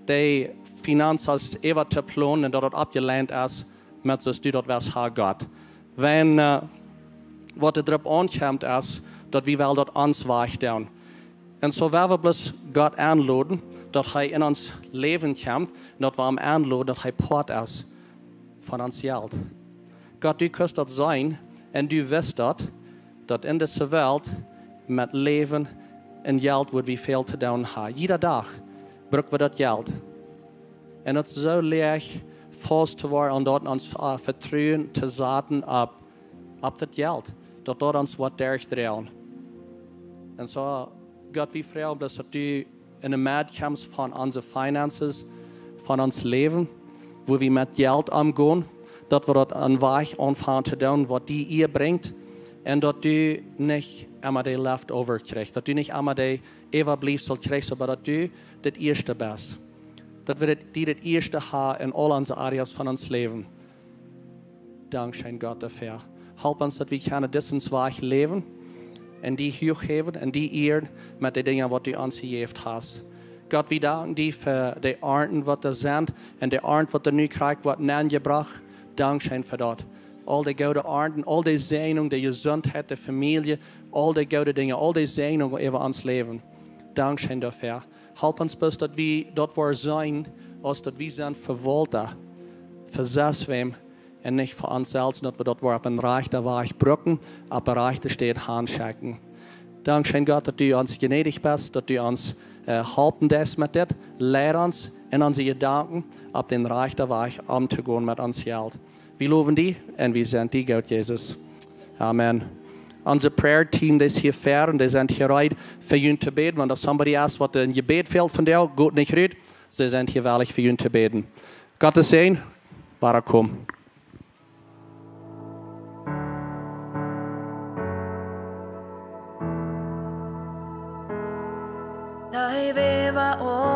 de Finanzen äwa to plonen un daut daut oppjeleent es, met soo aus du daut west, Herr Gott. Wan äh, waut doaropp aunkjemt es, daut wie well daut ons Wajch doonen. Un soo woa wie bloos Gott enloden, daut hee en ons Läwen kjemt, un daut wie am enloden, daut hee Poat es von ons Jelt. Gott, du kaust daut seenen, un du wist daut, daut en dise Welt met Läwen un Jelt wudd wie väl to doonen ha. Jieda Dach bruck wie daut Jelt. Un daut es soo leicht faust to woaren aun daut, ons äh, Vetruen to saten opp, opp daut Jelt, daut daut ons woat derchdroagen. Un soo, Gott, wie froagen bloos, daut du en de Med kjemst von onse Finanzen, von ons Läwen, woo wie met Jelt omgonen, daut wie daut een Wajch aunfangen to doonen, waut die Ea brinjt, un daut du nich emma de leftover kjrichst, daut du nich emma de Äwabliefsel kjrichst, oba daut du daut ieeschte best. Daut wie daut, die daut ieeschte ha en aul onse Areas von ons Läwen. Dankscheen, Gott, doafäa. Halp ons, daut wie kjennen disen Wajch läwen un die huach häwen un die ieren met de Dinja, waut du ons jejäft hast. Gott, wie danken die fa de Arnten, waut doa sent, un de Arnt, waut doa nu krakjt woat nenjebrocht. Dankscheen fa daut. Aul de goode Arnten, aul de Säajnunk, de Jesuntheit, de Famielje, aul de goode Dinja, aul de Säajnunk äwa ons Läwen. Dankscheen doafäa. Halp ons bloos, daut wie daut woaren seenen, aus daut wie sent Vewaulta fa sestwäm un nich fa ons selfst, un daut wie daut woaren opp een rajchten Wajch brucken, opp de rajchte Städ hanschekjen. Dankscheen, Gott, daut du ons jnädich best, daut du ons äh, halpen deist met dit. Leid ons en onse Jedanken opp dän rajchten Wajch omtogonen met ons Jelt. Wie lowen die un wie sent die goot, Jesus. Amen. Onse prayer team, dee es hia ver un dee sent hia reed fa junt to bäden. Wan doa somebody es, waut een Jebäd fält vondoag, got nich rut, see sent hia wellich fa junt to bäden. Gott sien Säajen, wada kom. Dee wäa opp